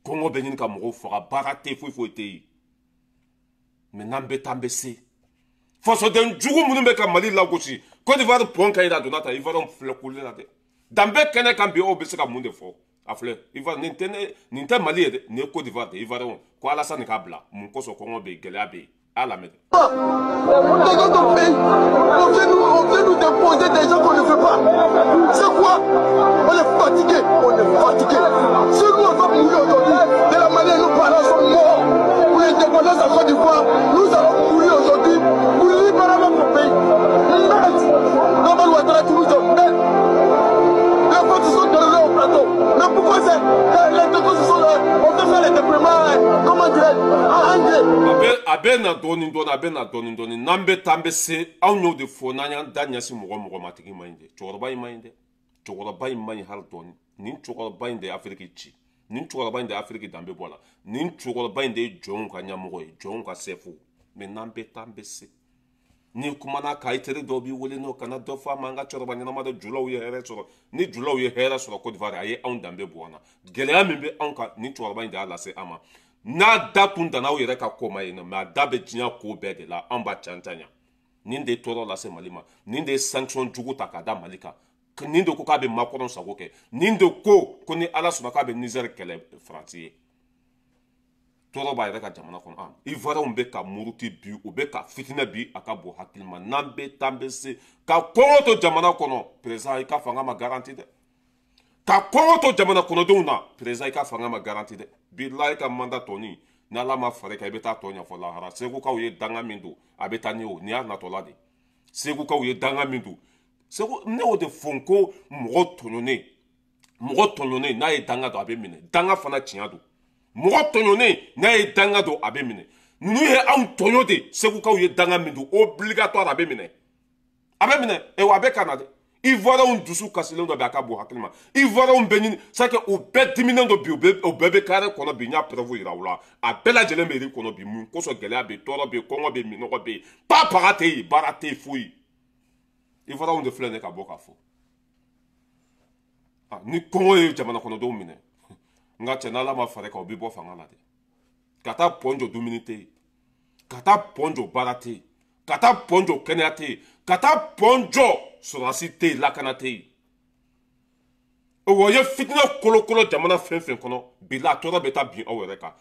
Kɔngɔ bɛ ɲini ka mɔgɔw faga, baara tɛ yen, foyi foyi tɛ yen. Mais n'an bɛ taa, an bɛ se. Fasoden jugu minnu bɛ ka Mali lagosi, Côte d'Ivoire pɔn ka ɲi a donna tan, Ivoirienw filɛ kule la dɛ. Danbe kɛnɛ kan bi, aw bɛ se ka mun de fɔ? A filɛ, Ivoire nin tɛ ne, nin tɛ Mali ye dɛ, nin ye Côte d'Ivoire de ye. Ivoirienw ko Alassane k'a bila, mun kosɔn kɔngɔ bɛ yen, gɛlɛya bɛ yen. À la maison. Dans notre pays, on vient nous déposer des gens qu'on ne veut pas. C'est quoi? On est fatigué, on est fatigué. Si nous on va mourir aujourd'hui, de la manière dont nos parents sont morts pour l'indépendance de la Côte d'Ivoire, nous allons mourir aujourd'hui pour libérer notre pays. Merde! Dans Ouattara, tout nous emmène. Les forces sont données au plateau. Mais pourquoi c'est les décos sont là? On veut faire les déploiements, comment dire, à Angers. A bɛ na dɔɔni dɔɔni, a bɛ na dɔɔni dɔɔni. N'an bɛ taa, an bɛ se. Anw y'o de fɔ, n'an y'an da ɲɛsin mɔgɔ mɔgɔ ma, tigi man ɲi dɛ. Cɛkɔrɔba in man ɲi dɛ, cɛkɔrɔba in man ɲi hali dɔɔni. Nin cɛkɔrɔba in de ye Afiriki ci, nin cɛkɔrɔba in de ye Afiriki danbe bɔ a la, nin cɛkɔrɔba in de ye jɔnw ka ɲɛmɔgɔ ye, jɔnw ka sɛfu. Mais n'an bɛ taa, an bɛ se. N'i kumana k'a i teri dɔw b'i wele, n'o kana dɔ fɔ a ma, an ka cɛkɔrɔba ɲɛnama dɔ. Julaw ye hɛrɛ sɔrɔ, ni julaw ye hɛrɛ sɔrɔ Côte d'Ivoire, a ye anw danbe bɔ an na. Gɛlɛya min bɛ anw kan, nin cɛkɔrɔba in de y'a lase an ma. N'a da tun danna aw yɛrɛ ka ko ma yen nɔ, mais a da bɛ diɲɛ ko bɛɛ de la. Anw b'a can can. Nin de ye tɔɔrɔ lase Mali ma, nin de ye sanction jugu ta k'a da Mali kan, nin de ko k'a bɛ Macron sago kɛ, nin de ko ko ni Ala sɔnna k'a bɛ Niger kɛlɛ Faransi ye. Tɔɔrɔ b'a yɛrɛ ka jamana kɔnɔ. Ah, Ivoirienw bɛ ka muruti bi, u bɛ ka fitinɛ bi. A ka bon hakili ma. N'an bɛ taa, an bɛ se. Ka kɔngɔ to jamana kɔnɔ, président, i ka fanga ma garanti dɛ. Ka kɔngɔ to jamana kɔnɔdenw na, président, i ka fanga ma garanti dɛ. Bilahi, ka mandat tɔni, ni Ala ma fara i kan, i bɛ taa tɔ ɲɛfɔ lahara. Segukaw ye danga min don, a bɛ taa ni o nin y'a natɔla de. Segukaw ye danga min don Segu, ne y'o de fɔ n ko mɔgɔ tɔɲɔnen, mɔgɔ tɔɲɔnen n'a ye danga don, a bɛ minɛ. Danga fana tiɲɛ don. Mɔgɔ tɔɲɔnen n'a ye danga don, a bɛ minɛ. Ninnu ye anw tɔɲɔ de. Segukaw ye danga min don, obligatoire, a bɛ minɛ, a bɛ minɛ. Ewa, a bɛ ka na dɛ. Ivoirienw dusu kasilen dɔ bɛ, a ka bon hakili ma. Ivoirienw bɛ ɲini, c'est que u bɛɛ diminen don bi. U bɛɛ bɛ carré kɔnɔ bi. N y'a preuve yira u la, a bɛɛ lajɛlen bɛ iri kɔnɔ bi. Mun kosɔn? Gɛlɛya bɛ yen, tɔɔrɔ bɛ yen, kɔngɔ bɛ yen, minɔgɔ bɛ yen, pa paga tɛ yen, baara tɛ yen, foyi. Ivoirienw de filɛ nin ye ka bɔ k'a fɔ ni kɔngɔ ye jamana kɔnɔdenw minɛ. N ka cɛ, n'Ala ma fara i kan, o bɛ bɔ fanga la dɛ. Ka taa pɔn jɔ, dumuni tɛ yen. Ka taa pɔn jɔ, baara tɛ yen. Ka taa pɔn jɔ, kɛnɛya tɛ yen. Ka taa pɔn jɔ, sɔrɔdasi tɛ yen, lakana tɛ yen. O ye fitinɛ kolokolo jamana fɛn fɛn kɔnɔ, bilahi, a tɔɔrɔ bɛ taa bin aw yɛrɛ kan.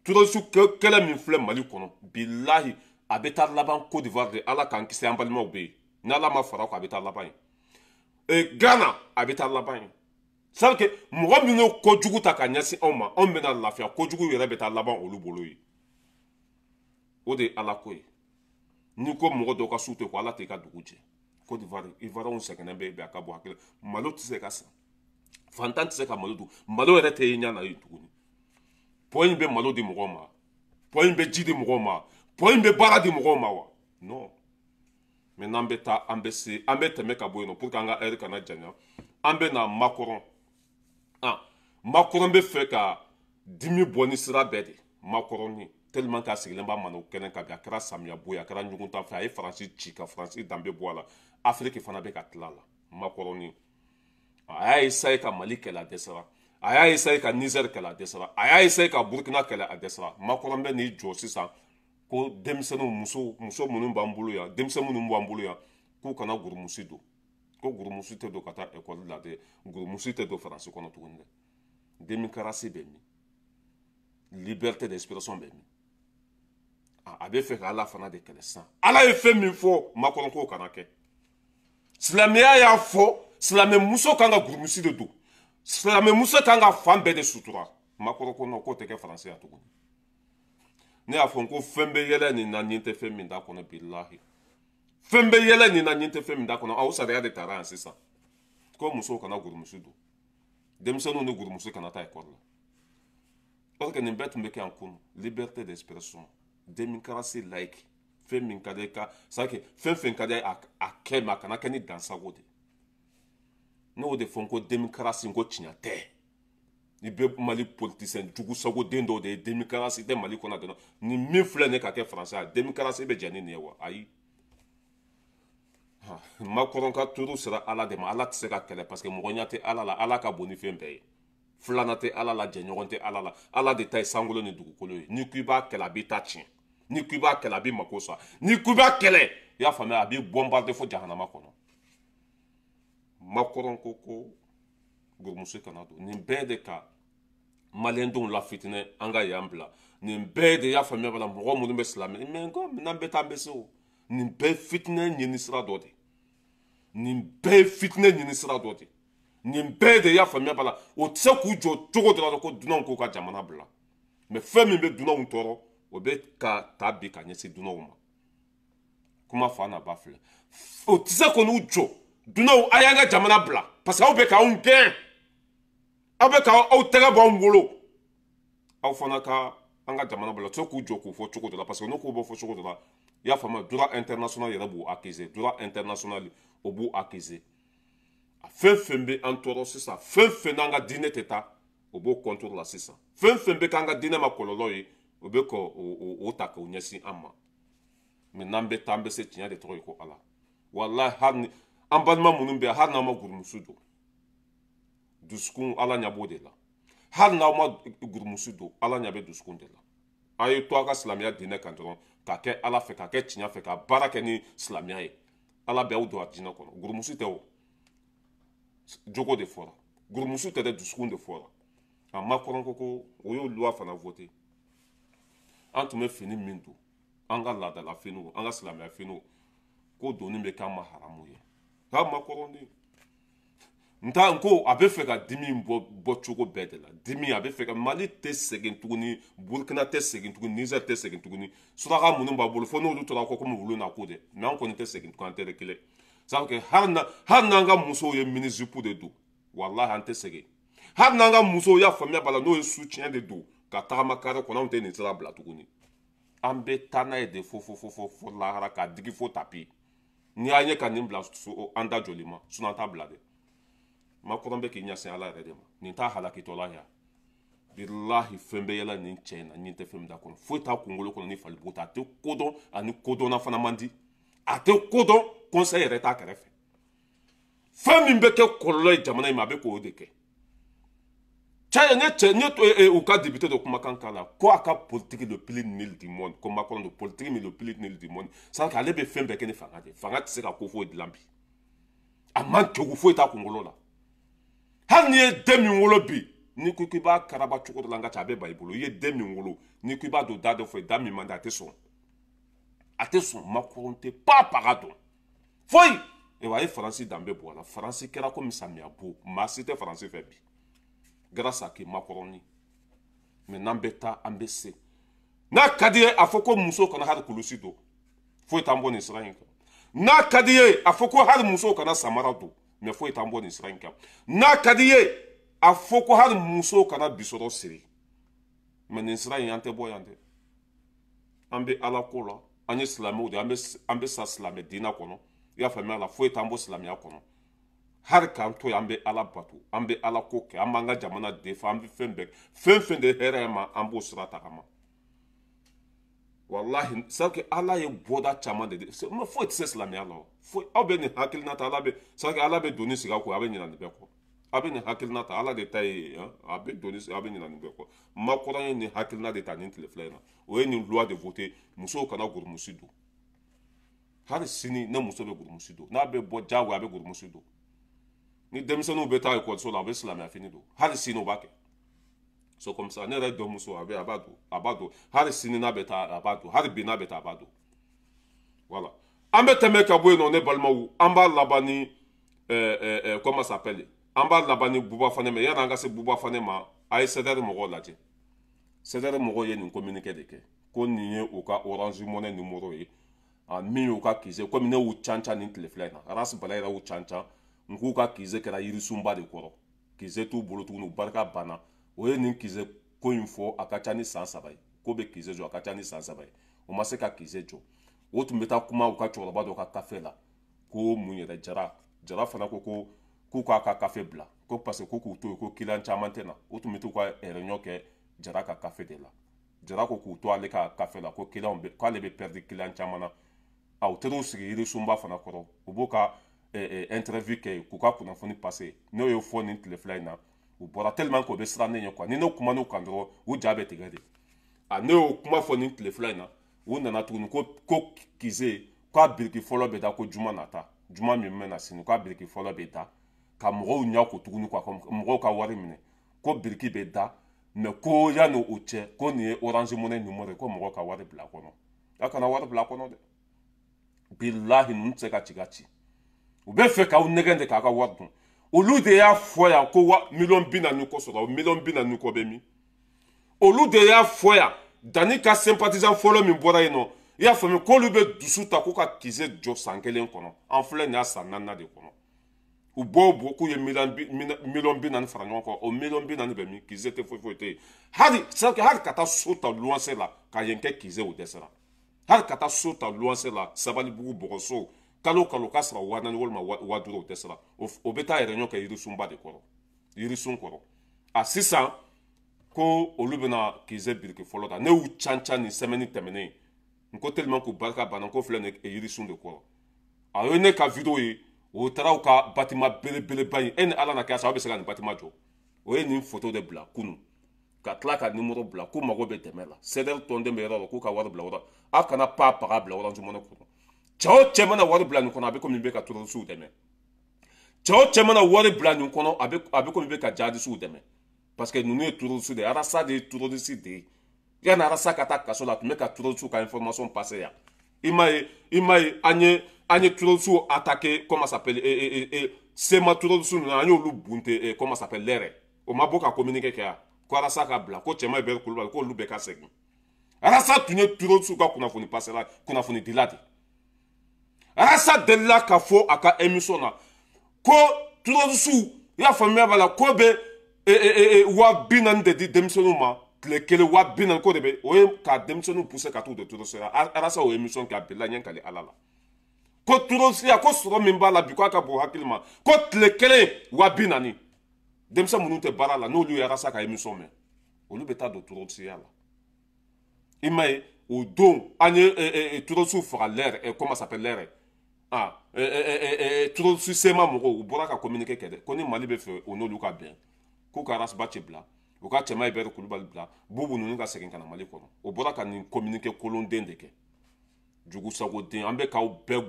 Terroriste kɛlɛ min filɛ Mali kɔnɔ, bilahi, a bɛ taa laban Côte d'Ivoire de. Ala k'an kisi, an balimaw bɛ yen. N'Ala ma fara o kan, a bɛ taa laban yen. Ghana, a bɛ taa laban yen. C'est que mɔgɔ minnu ye kojugu ta ka ɲɛsin anw ma, anw bɛna lafiya, kojugu yɛrɛ bɛ taa laban olu bolo yen. O de ye Ala ko ye. N'i ko mɔgɔ dɔw ka su tɛ ko Ala t'i ka dugu jɛ. Côte d'Ivoire, Ivoirienw sɛgɛnnen bɛ bi, a ka bɔ hakili. Malo tɛ se ka san, fantan tɛ se ka malo dun, malo yɛrɛ tɛ ye ɲɛ na yen tuguni. Pɔn in bɛ malo di mɔgɔw ma, pɔn in bɛ ji di mɔgɔw ma, pɔn in bɛ baara di mɔgɔw ma wa? Non. Mais n'an bɛ taa, an bɛ se, an bɛ tɛmɛ ka bɔ yen nɔ pour que an ka heure kana janya. An bɛ na Macron. Ah, Macron bɛ fɛ ka dimi bɔ ni sira bɛɛ de. Macron ni tellement k'a sigilen b'a mana kɛnɛ kan bi, a kɛra samiya bo ye, a kɛra ɲugun ta fɛ, a ye Faransi ci ka Faransi danbe bɔ a la. Afiriki fana bɛ ka tila a la. Macron ni a y'a essayer ka Mali kɛlɛ, a dɛsɛra. A y'a essayer ka Niger kɛlɛ, a dɛsɛra. A y'a essayer ka Burkina kɛlɛ, a dɛsɛra. Macron bɛ n'i jɔ sisan ko denmisɛnninw, muso muso minnu b'an bolo yan, denmisɛn minnu b'an bolo yan, k'u kana gurumusi don, ko gurumusi tɛ don ka taa ekɔli la dɛ, gurumusi tɛ don Faransi kɔnɔ tuguni dɛ. Démocratie bɛ min? Liberté d'expression bɛ min? A bɛ fɛ ka Ala fana de kɛlɛ sisan. Ala ye fɛn min fɔ, Macron k'o kana kɛ. Silamɛya y'a fɔ, silamɛmuso kan ka gurumusi de don, silamɛmuso kan ka fan bɛɛ de sutura. Macron ko non, k'o tɛ kɛ Faransi yan tuguni. Ne y'a fɔ n ko fɛn bɛ yɛlɛ nin na, nin tɛ fɛn min t'a kɔnɔ. Bilahi, fɛn bɛ yɛlɛ nin na, nin tɛ fɛn min t'a kɔnɔ. Aw sariya de taara yan sisan ko musow kana gurumusi don, denmisɛnninw ni gurumusi kana taa ekɔli la. Parce que nin bɛɛ tun bɛ kɛ yan kunun: liberté d'expression, démocratie laïque, fɛn min ka di ka, c'est à dire fɛn fɛn ka di a kɛ, mais a kana kɛ ni dansago de. Ne y'o de fɔ n ko démocratie, n ko tiɲɛ tɛ. I bɛ Mali politicien jugu sago den dɔw de ye. Démocratie tɛ Mali kɔnɔ dɔrɔn. Ni min filɛ nin ka kɛ Faransi ya, démocratie bɛ jɛ ni nin ye wa? Ayi. Macron ka turu sera Ala de ma. Ala tɛ se ka kɛlɛ parce que mɔgɔ ɲɛ tɛ Ala la. Ala ka bon ni fɛn bɛɛ ye. Filanan tɛ Ala la, jɛɲɔgɔn tɛ Ala la. Ala de ta ye sankolo ni dugukolo ye. N'i ko i b'a kɛlɛ, a b'i ta tiɲɛ. N'i ko i b'a kɛlɛ, a b'i mako sa. N'i ko i b'a kɛlɛ, i y'a faamuya, a b'i bombarder fo jahanama kɔnɔ. Macron ko ko gurumuso kana don. Nin bɛɛ de ka maliyɛndenw la fitinɛ. An ka yan bila. Nin bɛɛ de y'a faamuya b'a la, mɔgɔ minnu bɛ silamɛ, mais ko n'an bɛ taa, an bɛ se o. Nin bɛɛ fitinɛ ɲini sira dɔ de. Nin bɛɛ fitinɛ ɲini sira dɔ de. Nin bɛɛ de y'a faamuya b'a la, o tɛ se k'u jɔ cogo dɔ la ko dunanw k'u ka jamana bila. Mais fɛn min bɛ dunanw tɔɔrɔ, o bɛ ka ta bi ka ɲɛsin dunanw ma. Kuma fa n'a ba filɛ, o tɛ se k'olu jɔ. Dunanw, a y'an ka jamana bila parce que aw bɛ k'anw gɛn, aw bɛ k'aw tɛgɛ bɔ anw bolo. Aw fana ka An ka jamana bolo, tɛ se k'u jɔ k'u fɔ cogo dɔ la, parce que n'u k'u bɔ fɔ cogo dɔ la, i y'a faamuya, droit international yɛrɛ b'u accuser, droit international o b'u accuser. A fɛn fɛn bɛ an tɔɔrɔ sisan, fɛn fɛn n'an ka diinɛ tɛ taa, o b'o contre la sisan. Fɛn fɛn bɛ k'an ka diinɛ ma kɔlɔlɔ ye, o bɛ k'o ta k'o ɲɛsin an ma. Mais n'an bɛ taa, an bɛ se. Tiɲɛ de tɔgɔ ye ko Ala. Walahi, hali ni an balima minnu bɛ yan, hali n'aw ma gurumusu don, dusukun, Ala ɲɛ b'o de la. Hali n'aw ma gurumusu don, Ala ɲɛ bɛ dusukun de la. A ye to a ka silamɛya diinɛ kan dɔrɔn, k'a kɛ Ala fɛ, k'a kɛ tiɲɛ fɛ, ka baara kɛ ni silamɛya ye, Ala bɛ aw don a diinɛ kɔnɔ. Gurumusu tɛ, o jogo de fɔra. Gurumusu tɛ dɛ, dusukun de fɔra. A Macron ko o y'o loi fana voté. An tun bɛ fini min don, an ka laadala finiw, an ka silamɛya finiw, ko donni bɛ k'an ma haramu ye. K'a Macron de n ta n ko a bɛ fɛ ka dimi bɔ bɔ cogo bɛɛ de la. Dimi, a bɛ fɛ ka Mali tɛ segin tuguni, Burukina tɛ segin tuguni, Niger tɛ segin tuguni. Suraka minnu b'a bolo, fo n'olu tora kɔ komi wulu na ko dɛ. Mais an kɔni tɛ segin tuguni, an tɛ kelen. Ça veut dire hali n'an ka musow ye mini-jupe de don, walahi, an tɛ segin. Hali n'an ka musow y'a faamuya b'a la, n'o ye soutien de don ka tagama carré kɔnɔ, anw tɛ nin sira bila tuguni. An bɛ taa n'a ye de fo fo fo fo fo lahara, k'a digi fo tapis. N'i y'an ye ka nin bila, an da joli ma, sinon an t'a bila dɛ. Macron bɛ k'i ɲɛsin Ala yɛrɛ de ma. Nin t'a halakitɔla ya. Bilahi, fɛn bɛ yɛlɛ nin cɛ in na, nin tɛ fɛn min da kɔnɔ, foyi t'a kunkolo kɔnɔ ni falibugu tɛ. A tɛ kodɔn, ani kodɔnna fana man di. A tɛ kodɔn, conseil yɛrɛ t'a kɛrɛfɛ. Fɛn min bɛ kɛ kɔlɔlɔ ye jamana in ma, a bɛ k'o de kɛ. Cɛ, ne cɛ ne u ka député dɔ kumakan k'a la ko a ka politique le plus nul du monde, ko Macron de politique min le plus nul du monde. C'est à dire ale bɛ fɛn bɛɛ kɛ ni fanga de ye. Fanga tɛ se ka ko foyi dilan bi. A man kegu, foyi t'a kunkolo la. Hali n'i ye den min wolo bi, n'i ko k'i b'a karaba cogo dɔ la, n ka ca, a bɛ ba i bolo. I ye den min wolo, n'i ko i b'a don da dɔ fɛ, da min man di, a tɛ sɔn, a tɛ sɔn. Macron tɛ pa paga dɔn foyi. Ayiwa, a ye Faransi danbe bɔ a la. Faransi kɛra komi samiya bo, maa si tɛ Faransi fɛ bi, grâce à qui? Macron. Mais n'an bɛ taa, an bɛ se. N'a ka di ye, a fɔ ko muso kana hali kulusi don, foyi t'an bɔ nin sira in kan. N'a ka di ye, a fɔ ko hali muso kana samara don, mais foyi t'an bɔ nin sira in kan. N'a ka di ye, a fɔ ko hali muso kana bisɔrɔ siri, mais nin sira in, an tɛ bɔ yan dɛ. An bɛ Ala ko la, an ye silamɛw de, an bɛ sa silamɛ diinɛ kɔnɔ. I y'a faamuya la, foyi t'an bɔ silamɛya kɔnɔ. Hali k'an to yen, an bɛ Ala bato, an bɛ Ala ko kɛ, an b'an ka jamana defa, an bɛ fɛn bɛɛ, fɛn fɛn de hɛrɛ ma, an b'o sira tagama. Walahi, c'est que Ala ye bɔda caman de di, mais foyi tɛ se silamɛya la. Foyi. Aw bɛ nin hakilina ta, Ala bɛ, c'est que Ala bɛ doni sigi aw kɔ, a bɛ ɲinɛ nin bɛɛ kɔ. A bɛ nin hakilina ta, Ala de ta ye, a bɛ doni sigi, a bɛ ɲinɛ nin bɛɛ kɔ. Macron ye nin hakilina de ta nin tile 2 in na. O ye nin loi de voter, musow kana gurumusi don. Hali sini, ne muso bɛ gurumusi don. N'a bɛ bɔ diyagoya, a bɛ gurumusi don. Ni denmisɛnninw bɛ taa ekɔliso la, a bɛ silamɛya fini don. Hali sini, o b'a kɛ. C'est comme ça. Ne yɛrɛ dɔnmuso, a bɛ, a b'a don, a b'a don. Hali sini n'a bɛ taa, a b'a don. Hali bi n'a bɛ taa, a b'a don. Voilà, an bɛ tɛmɛ ka bɔ yen nɔ. Ne balimaw, an b'a laban ni comment ça s'appelle, an b'a laban ni Buba Fane. Ma yanni an ka se Buba Fane ma, a ye CDR mɔgɔw lajɛ. CDR mɔgɔw ye nin communiqué de kɛ ko nin ye u ka Orange Money numéro ye, a min y'u ka kize. Komi ne y'u can can nin tile 2 in na, Ras Bala yɛrɛ y'u can can, n k'u ka kize kɛra yirisunba de kɔrɔ, kize t'u bolo tuguni, u barika banna. O ye nin kize ko in fɔ, a ka ca ni san 3 ye ko bɛ kize jɔ. A ka ca ni san 3 ye, o ma se ka kize jɔ. O tun bɛ taa kuma u ka cɛkɔrɔba dɔ ka kafe la ko mun yɛrɛ, Jara. Jara fana ko k'u k'a ka kafe bila, ko parce que ko k'u to yen, ko client caman tɛ na. O tun bɛ t'u ka réunion kɛ Jara ka kafe de la. Jara ko k'u to ale ka kafe la, ko client bɛ, k'ale bɛ perdre client caman na. A u taar'u sigi yirisunba fana kɔrɔ, u b'u ka interview kɛ yen, k'u ka kunnafoni passer. N'o ye fɔ nin tile 2 in na, u bɔra tellement k'o bɛ siran ne ɲɛ quoi. Ni ne kumana u kan dɔrɔn, u ja bɛ tigɛ de. A ne y'o kuma fɔ nin tile 2 in na, u nana tuguni ko kize, k'a biriki fɔlɔ bɛ da ko juma nata, juma min bɛ na sini, k'a biriki fɔlɔ bɛ da ka mɔgɔw ɲɛ ko tuguni quoi, mɔgɔw ka wari minɛ, ko biriki bɛ da. Mais ko yanni o cɛ, ko nin ye Orange Money numéro ye, ko mɔgɔw ka wari bila a kɔnɔ. A kana wari bila a kɔnɔ dɛ. Bilahi, ninnu tɛ se ka ci ka ci. U bɛ fɛ k'aw nɛgɛn de k'a ka wari dun. Olu de y'a fɔ yan ko wa 40 miliyɔn kɔ sɔrɔ, 40 miliyɔn kɔ bɛ min? Olu de y'a fɔ yan, Dani ka sympathisant fɔlɔ min bɔra yen nɔ, i y'a faamu, k'olu bɛ dusu ta k'u ka kize jɔ san kelen kɔnɔ. An filɛ nin y'a san naaninan de kɔnɔ. U b'o bɔ k'u ye miliyɔn 40 fara ɲɔgɔn kan. O miliyɔn 40 bɛ min? Kize tɛ, foyi foyi tɛ yen. Hali hali ka taa so ta luwanse la ka yen kɛ kize, o dɛsɛra. Hali ka taa so ta luwanse la Sabalibugu bɔgɔso, kalo kalo k'a sɔrɔ 4000 walima 5000, o dɛsɛra. O bɛ taa yɛrɛ ɲɔ kɛ yirisunba de kɔrɔ, yirisun kɔrɔ. A sisan ko olu bɛna kize biriki fɔlɔ ta. Ne y'u can can nin semaine tɛmɛnen n ko tellement k'u barika banna ko filɛ nin ye yirisun de kɔrɔ. A ye ne ka vidéo ye, o taara u ka bâtiment belebeleba in. E ni Ala na kɛ sa, aw bɛ se ka nin bâtiment jɔ? O ye nin photo de bila kunun ka tila ka numéro bila k'u mago bɛ dɛmɛ la. CDR tɔnden bɛ yɔrɔ la k'u ka wari bila o. Aw kana pa paga bila Orange Money kɔnɔ. Cɛ o cɛ mana wari bila nin kɔnɔ, a bɛ komi i bɛ ka terroristew dɛmɛ. Cɛ o cɛ mana wari bila nin kɔnɔ, a bɛ komi i bɛ ka jihadistew dɛmɛ, parce que ninnu ye terroriste de ye. Arasa de ye terroriste de ye. Yanni Arasa ka taa kaso la, a tun bɛ ka terroriste ka information passer yan. I m'a ye, i m'a ye, an ye terroriste attaqué, comment ça s'appelle, CMA terroriste ninnu, an y'olu bunte, comment ça s'appelle, lɛrɛ o ma bɔ ka communiqué kɛ yan ko Arasa ka bila, ko Cɛma bɛ Kulubali, k'olu bɛɛ ka segin. Arasa tun ye terroriste ka kunnafoni passer la, kunnafoni dila de. Arasa delila ka fɔ a ka émission na ko terroriste, i y'a faamuya b'a la, ko bɛ 40 000 de di denmisɛnninw ma tile kelen, 40 000 ko de bɛ o ye ka denmisɛnninw pousser ka t'u don terroriste la. Arasa o émission kɛ, a bila ɲɛ kali Ala la ko terroriste ko sɔrɔ min b'a la bi, k'a ka bon hakili ma, ko tile kelen 40 000. Denmisɛn minnu tɛ baara la, n'olu ye Arasa ka émission mɛn, olu bɛ taa don terroriste la. I m'a ye, o don an ye terroriste faga lɛrɛ, comment ça s'appelle, lɛrɛ. Ah, terroriste CMA mɔgɔw, u bɔra ka communiqué kɛ dɛ, ko ni Mali bɛ fɛ o n'olu ka bɛn, k'u ka Ras Bath bila, u ka Cɛma Ibɛri Kulubali bila, Bubu ninnu ka segin ka na Mali kɔnɔ. O bɔra ka nin communiqué kolonden de kɛ. Jugusagoden, an bɛ k'aw bɛɛ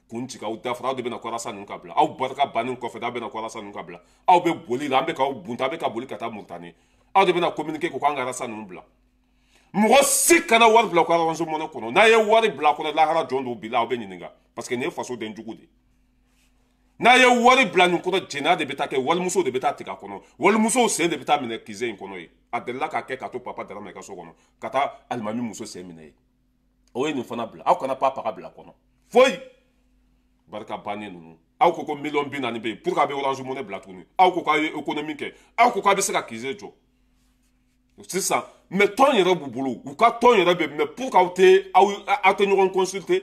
kun ci k'aw dafara. Aw de bɛna ko Arasa ninnu ka bila. Aw barika bannen kɔfɛ, aw bɛna ko Arasa ninnu ka bila. Aw bɛ boli la, an bɛ k'aw bunta, aw bɛ ka boli ka taa Mauritanie. Aw de bɛna communiqué ko k'an ka Arasa ninnu bila. Mɔgɔ si kana wari bila ko Orange Money kɔnɔ. N'a ye wari bila kɔnɔ, lahara jɔn don bila, aw bɛ ɲininka, parce que nin ye fasoden jugu de ye. N'a ye wari bila nin kɔnɔ, jɛnɛya de bɛ taa kɛ, walimusow de bɛ taa tigɛ a kɔnɔ, walimusow sen de bɛ taa minɛ kize in kɔnɔ ye. A delila k'a kɛ ka to Papa Darama ka so kɔnɔ ka taa alimami muso sen minɛ ye. O ye nin fana bila. Aw kana pa paga bila kɔnɔ foyi. Barika bannen ninnu, aw ko ko miliyɔn 40 bɛ yen pour que a bɛ Orange Money bila tuguni. Aw ko k'aw ye économie kɛ, aw ko k'a bɛ se ka kize jɔ sisan. Mais tɔn yɛrɛ b'u bolo, u ka tɔn yɛrɛ bɛ. Mais pour qu'aw tɛ aw tɛ ɲɔgɔn consulter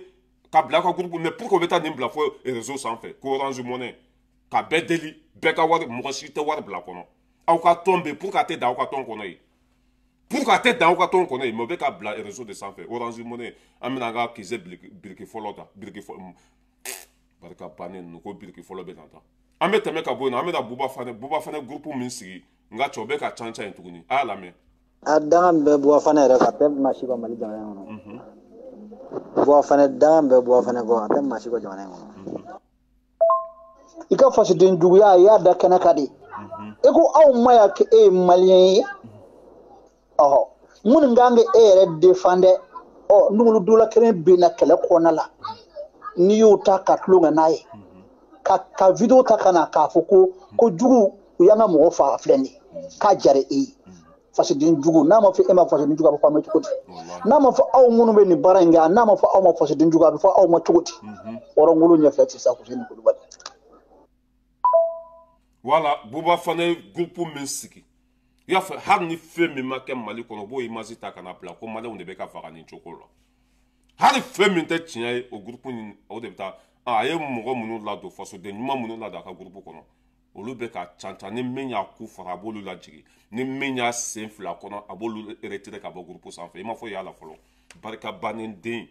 ka bila aw ka groupe, mais pour que u bɛ taa nin bila fo réseau sanfɛ ko Orange Money ka bɛɛ deli, bɛɛ ka wari, mɔgɔ si tɛ wari bila kɔnɔ. Aw ka tɔn bɛ, pour que a tɛ dan aw ka tɔn kɔnɔ yen, pour que a tɛ dan aw ka tɔn kɔnɔ yen, mais u bɛ ka bila réseau de sanfɛ Orange Money. An bɛna an ka kize biriki fɔlɔ ta, biriki fɔlɔ barika bannen ninnu ko biriki fɔlɔ bɛ na ta. An bɛ tɛmɛ ka bɔ yen nɔ, an bɛna Buba Fane. Buba Fane groupe min sigi, n ka cɛ, o bɛ ka can can yen tuguni. A y'a lamɛn. A danga min bɛ Buba Fane yɛrɛ kan, a tɛ maa si ka Mali jamana in kɔnɔ. Buba Fane, danga min bɛ Buba Fane kɔ, a tɛ maa si ka jamana in kɔnɔ. I ka fasoden juguya, i y'a da kɛnɛ kan de. E ko aw ma ya k'e ye malien ye, ɔhɔ, minnu kan k'e yɛrɛ défend dɛ, ɔ n'olu dɔ la kelen benna kɛlɛ kɔnɔna la, n'i y'o ta ka tulon kɛ n'a ye, ka vidéo ta ka na k'a fɔ ko jugu u y'an ka mɔgɔ faga filɛ nin ye, k'a diyara e ye. Fasoden jugu, n'a ma fɔ e ma fasoden jugu, a bɛ fɔ a ma cogo di? N'a ma fɔ aw minnu bɛ nin baara in kɛ, n'a ma fɔ aw ma fasoden jugu, a bɛ fɔ aw ma cogo di? Hɔrɔnkolo ɲɛfɛ sisan, Fuseni Kulubali. Voilà, Buba Fane groupe min sigi, i y'a fɔ, hali ni fɛn min ma kɛ Mali kɔnɔ, u b'o image ta ka na bila ko maliyɛnw de bɛ ka faga nin cogo la. Hali fɛn min tɛ tiɲɛ ye, o groupe nin, o de bɛ taa. A ye mɔgɔ minnu ladon, fasoden ɲuman minnu ladon a ka groupe kɔnɔ, olu bɛ ka can can. Ni min y'a ku fara, a b'olu lajigin. Ni min y'a sen fila kɔnɔ, a b'olu retirer ka bɔ groupe sanfɛ. I ma fɔ y'a la fɔlɔ. Barika bannen den,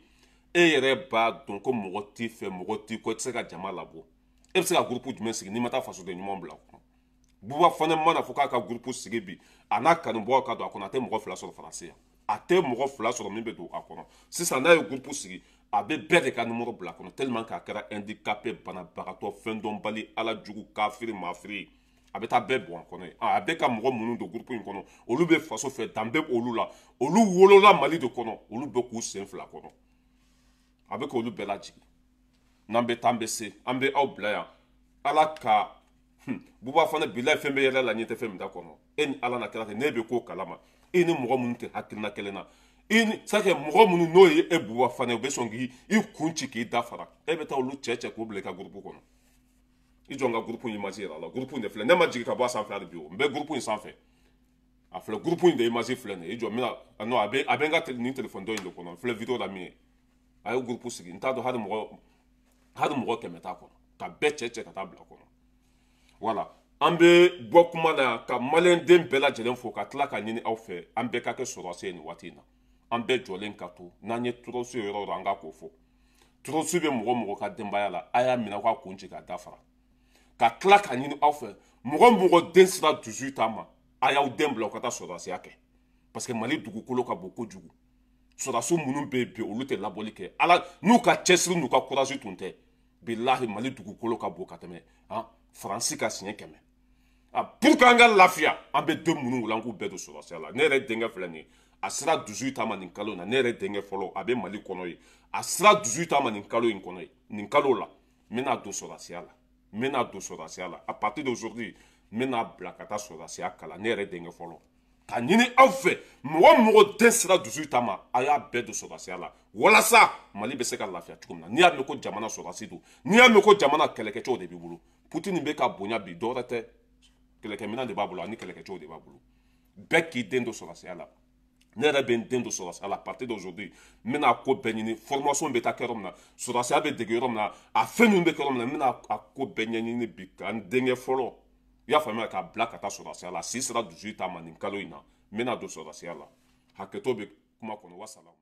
e yɛrɛ b'a dɔn ko mɔgɔ t'i fɛ, mɔgɔ t'i kɔ, i tɛ se ka jama labɔ. E bɛ se ka groupe jumɛn sigi n'i ma taa fasoden ɲuman bila a kɔnɔ? Buba Fane mana fɔ k'a ka groupe sigi bi, a n'a kanubagaw ka don a kɔnɔ, a tɛ mɔgɔ fila sɔrɔ Faransi yan, a tɛ mɔgɔ fila sɔrɔ min bɛ don a kɔnɔ. Sisan n'a ye groupe sigi, a bɛ bɛɛ de ka numéro bila a kɔnɔ, tellement k'a kɛra handicapé, banabagatɔ, fɛndɔnbali, ala jugu, kafiri, mafiri, a bɛ taa bɛɛ bɔn a kɔnɔ yen. A bɛ ka mɔgɔ minnu don groupe in kɔnɔ, olu bɛ faso fɛ, danbe olu la, olu wolola Mali de kɔnɔ, olu bɛ k'u sen fila kɔnɔ, a bɛ k'olu bɛɛ lajigin. N'an bɛ taa, an bɛ se, an bɛ aw bila yan. Ala ka Buba Fana, bilayi, fɛn bɛ yɛlɛ la, ɲɛ tɛ fɛn min da kɔnɔ. E ni Ala na kira kɛ, n'e bɛ ko kalama, e ni mɔgɔ minnu tɛ hakilina kelen na, i ni sake mɔgɔ minnu n'o ye e Buba Fana, u bɛ sɔn k'i kun ci k'i da fara, e bɛ taa olu cɛ cɛ k'u bila i ka groupe kɔnɔ. I jɔ n ka groupe in image yɛrɛ la. Groupe in de filɛ, ne ma jigin ka bɔ a sanfɛ hali bi o, n bɛ groupe in sanfɛ. A filɛ, groupe in de image filɛ nin ye. I jɔ, n bɛna, non, a bɛ n ka nin téléphone dɔ in de kɔnɔ. N filɛ vidéo la min ye, a ye groupe sigi, n t'a dɔn hali mɔgɔ 100 t'a kɔnɔ, ka bɛɛ cɛ cɛ ka taa bila kɔnɔ. Voilà, an bɛ bɔ kuma na yan ka maliyɛnden bɛɛ lajɛlen fo, ka tila ka ɲini aw fɛ, an bɛɛ ka kɛ sɔrɔdasi ye nin waati in na. An bɛɛ jɔlen ka to n'an ye terroriste ye yɔrɔ o yɔrɔ, an ka k'o fɔ. Terroriste bɛ mɔgɔ mɔgɔ ka denbaya la, a y'a minɛ aw ka kun ci k'a dafara. Ka tila ka ɲini aw fɛ, mɔgɔ mɔgɔ den sera 18 ans ma, a y'aw den bila u ka taa sɔrɔdasiya kɛ, parce que Mali dugukolo ka bon kojugu. Sɔrɔdasi minnu bɛ yen bi, olu tɛ labɔli kɛ ala n'u ka cɛsiri n'u ka courage tun tɛ. Bilahi, Mali dugukolo ka bon ka tɛmɛ han Faransi ka siɲɛ 100. A pour que an ka lafiya, an bɛ den minnu wolo, an k'u bɛɛ don sɔrɔdasiya la. Ne yɛrɛ denkɛ filɛ nin ye, a sera 18 ans ma nin kalo in na. Ne yɛrɛ denkɛ fɔlɔ, a bɛ Mali kɔnɔ ye, a sera 18 ans ma nin kalo in kɔnɔ ye. Nin kalo la, n bɛna don sɔrɔdasiya la, n bɛna don sɔrɔdasiya la. À partir d'aujourd'hui, n bɛna bila ka taa sɔrɔdasiya kalan, ne yɛrɛ denkɛ fɔlɔ. Ka ɲini aw fɛ, mɔgɔ mɔgɔ den sera 18 ans ma, a y'a bɛɛ don sɔrɔdasiya la, walasa Mali bɛ se ka lafiya cogo min na. N'i y'a mɛn ko jamana sɔrɔdasi don, n'i y'a mɛn ko jamana kɛlɛkɛcɛw de b'i bolo, Poutine bɛ ka bonya bi, dɔwɛrɛ tɛ, kɛlɛkɛminɛn de b'a bolo ani kɛlɛkɛcɛw de b'a bolo. Bɛɛ k'i den don sɔrɔdasiya la. Ne yɛrɛ bɛ n den don sɔrɔdasiya la. À partir d'aujourd'hui, n bɛna ko bɛɛ ɲini, formation bɛ taa kɛ yɔrɔ min na, sɔrɔdasiya bɛ dege yɔrɔ min na, a fɛn ninnu bɛ kɛ yɔrɔ min na, n bɛna a ko bɛɛ ɲɛɲini bi ka n denkɛ fɔlɔ, i y'a faamuya, k'a bila ka taa sɔrɔdasiya la. Si sera 18 ans ma nin kalo in na, n bɛna don sɔrɔdasiya la. Hakɛto bɛ kuma kɔnɔ. Wasalamu.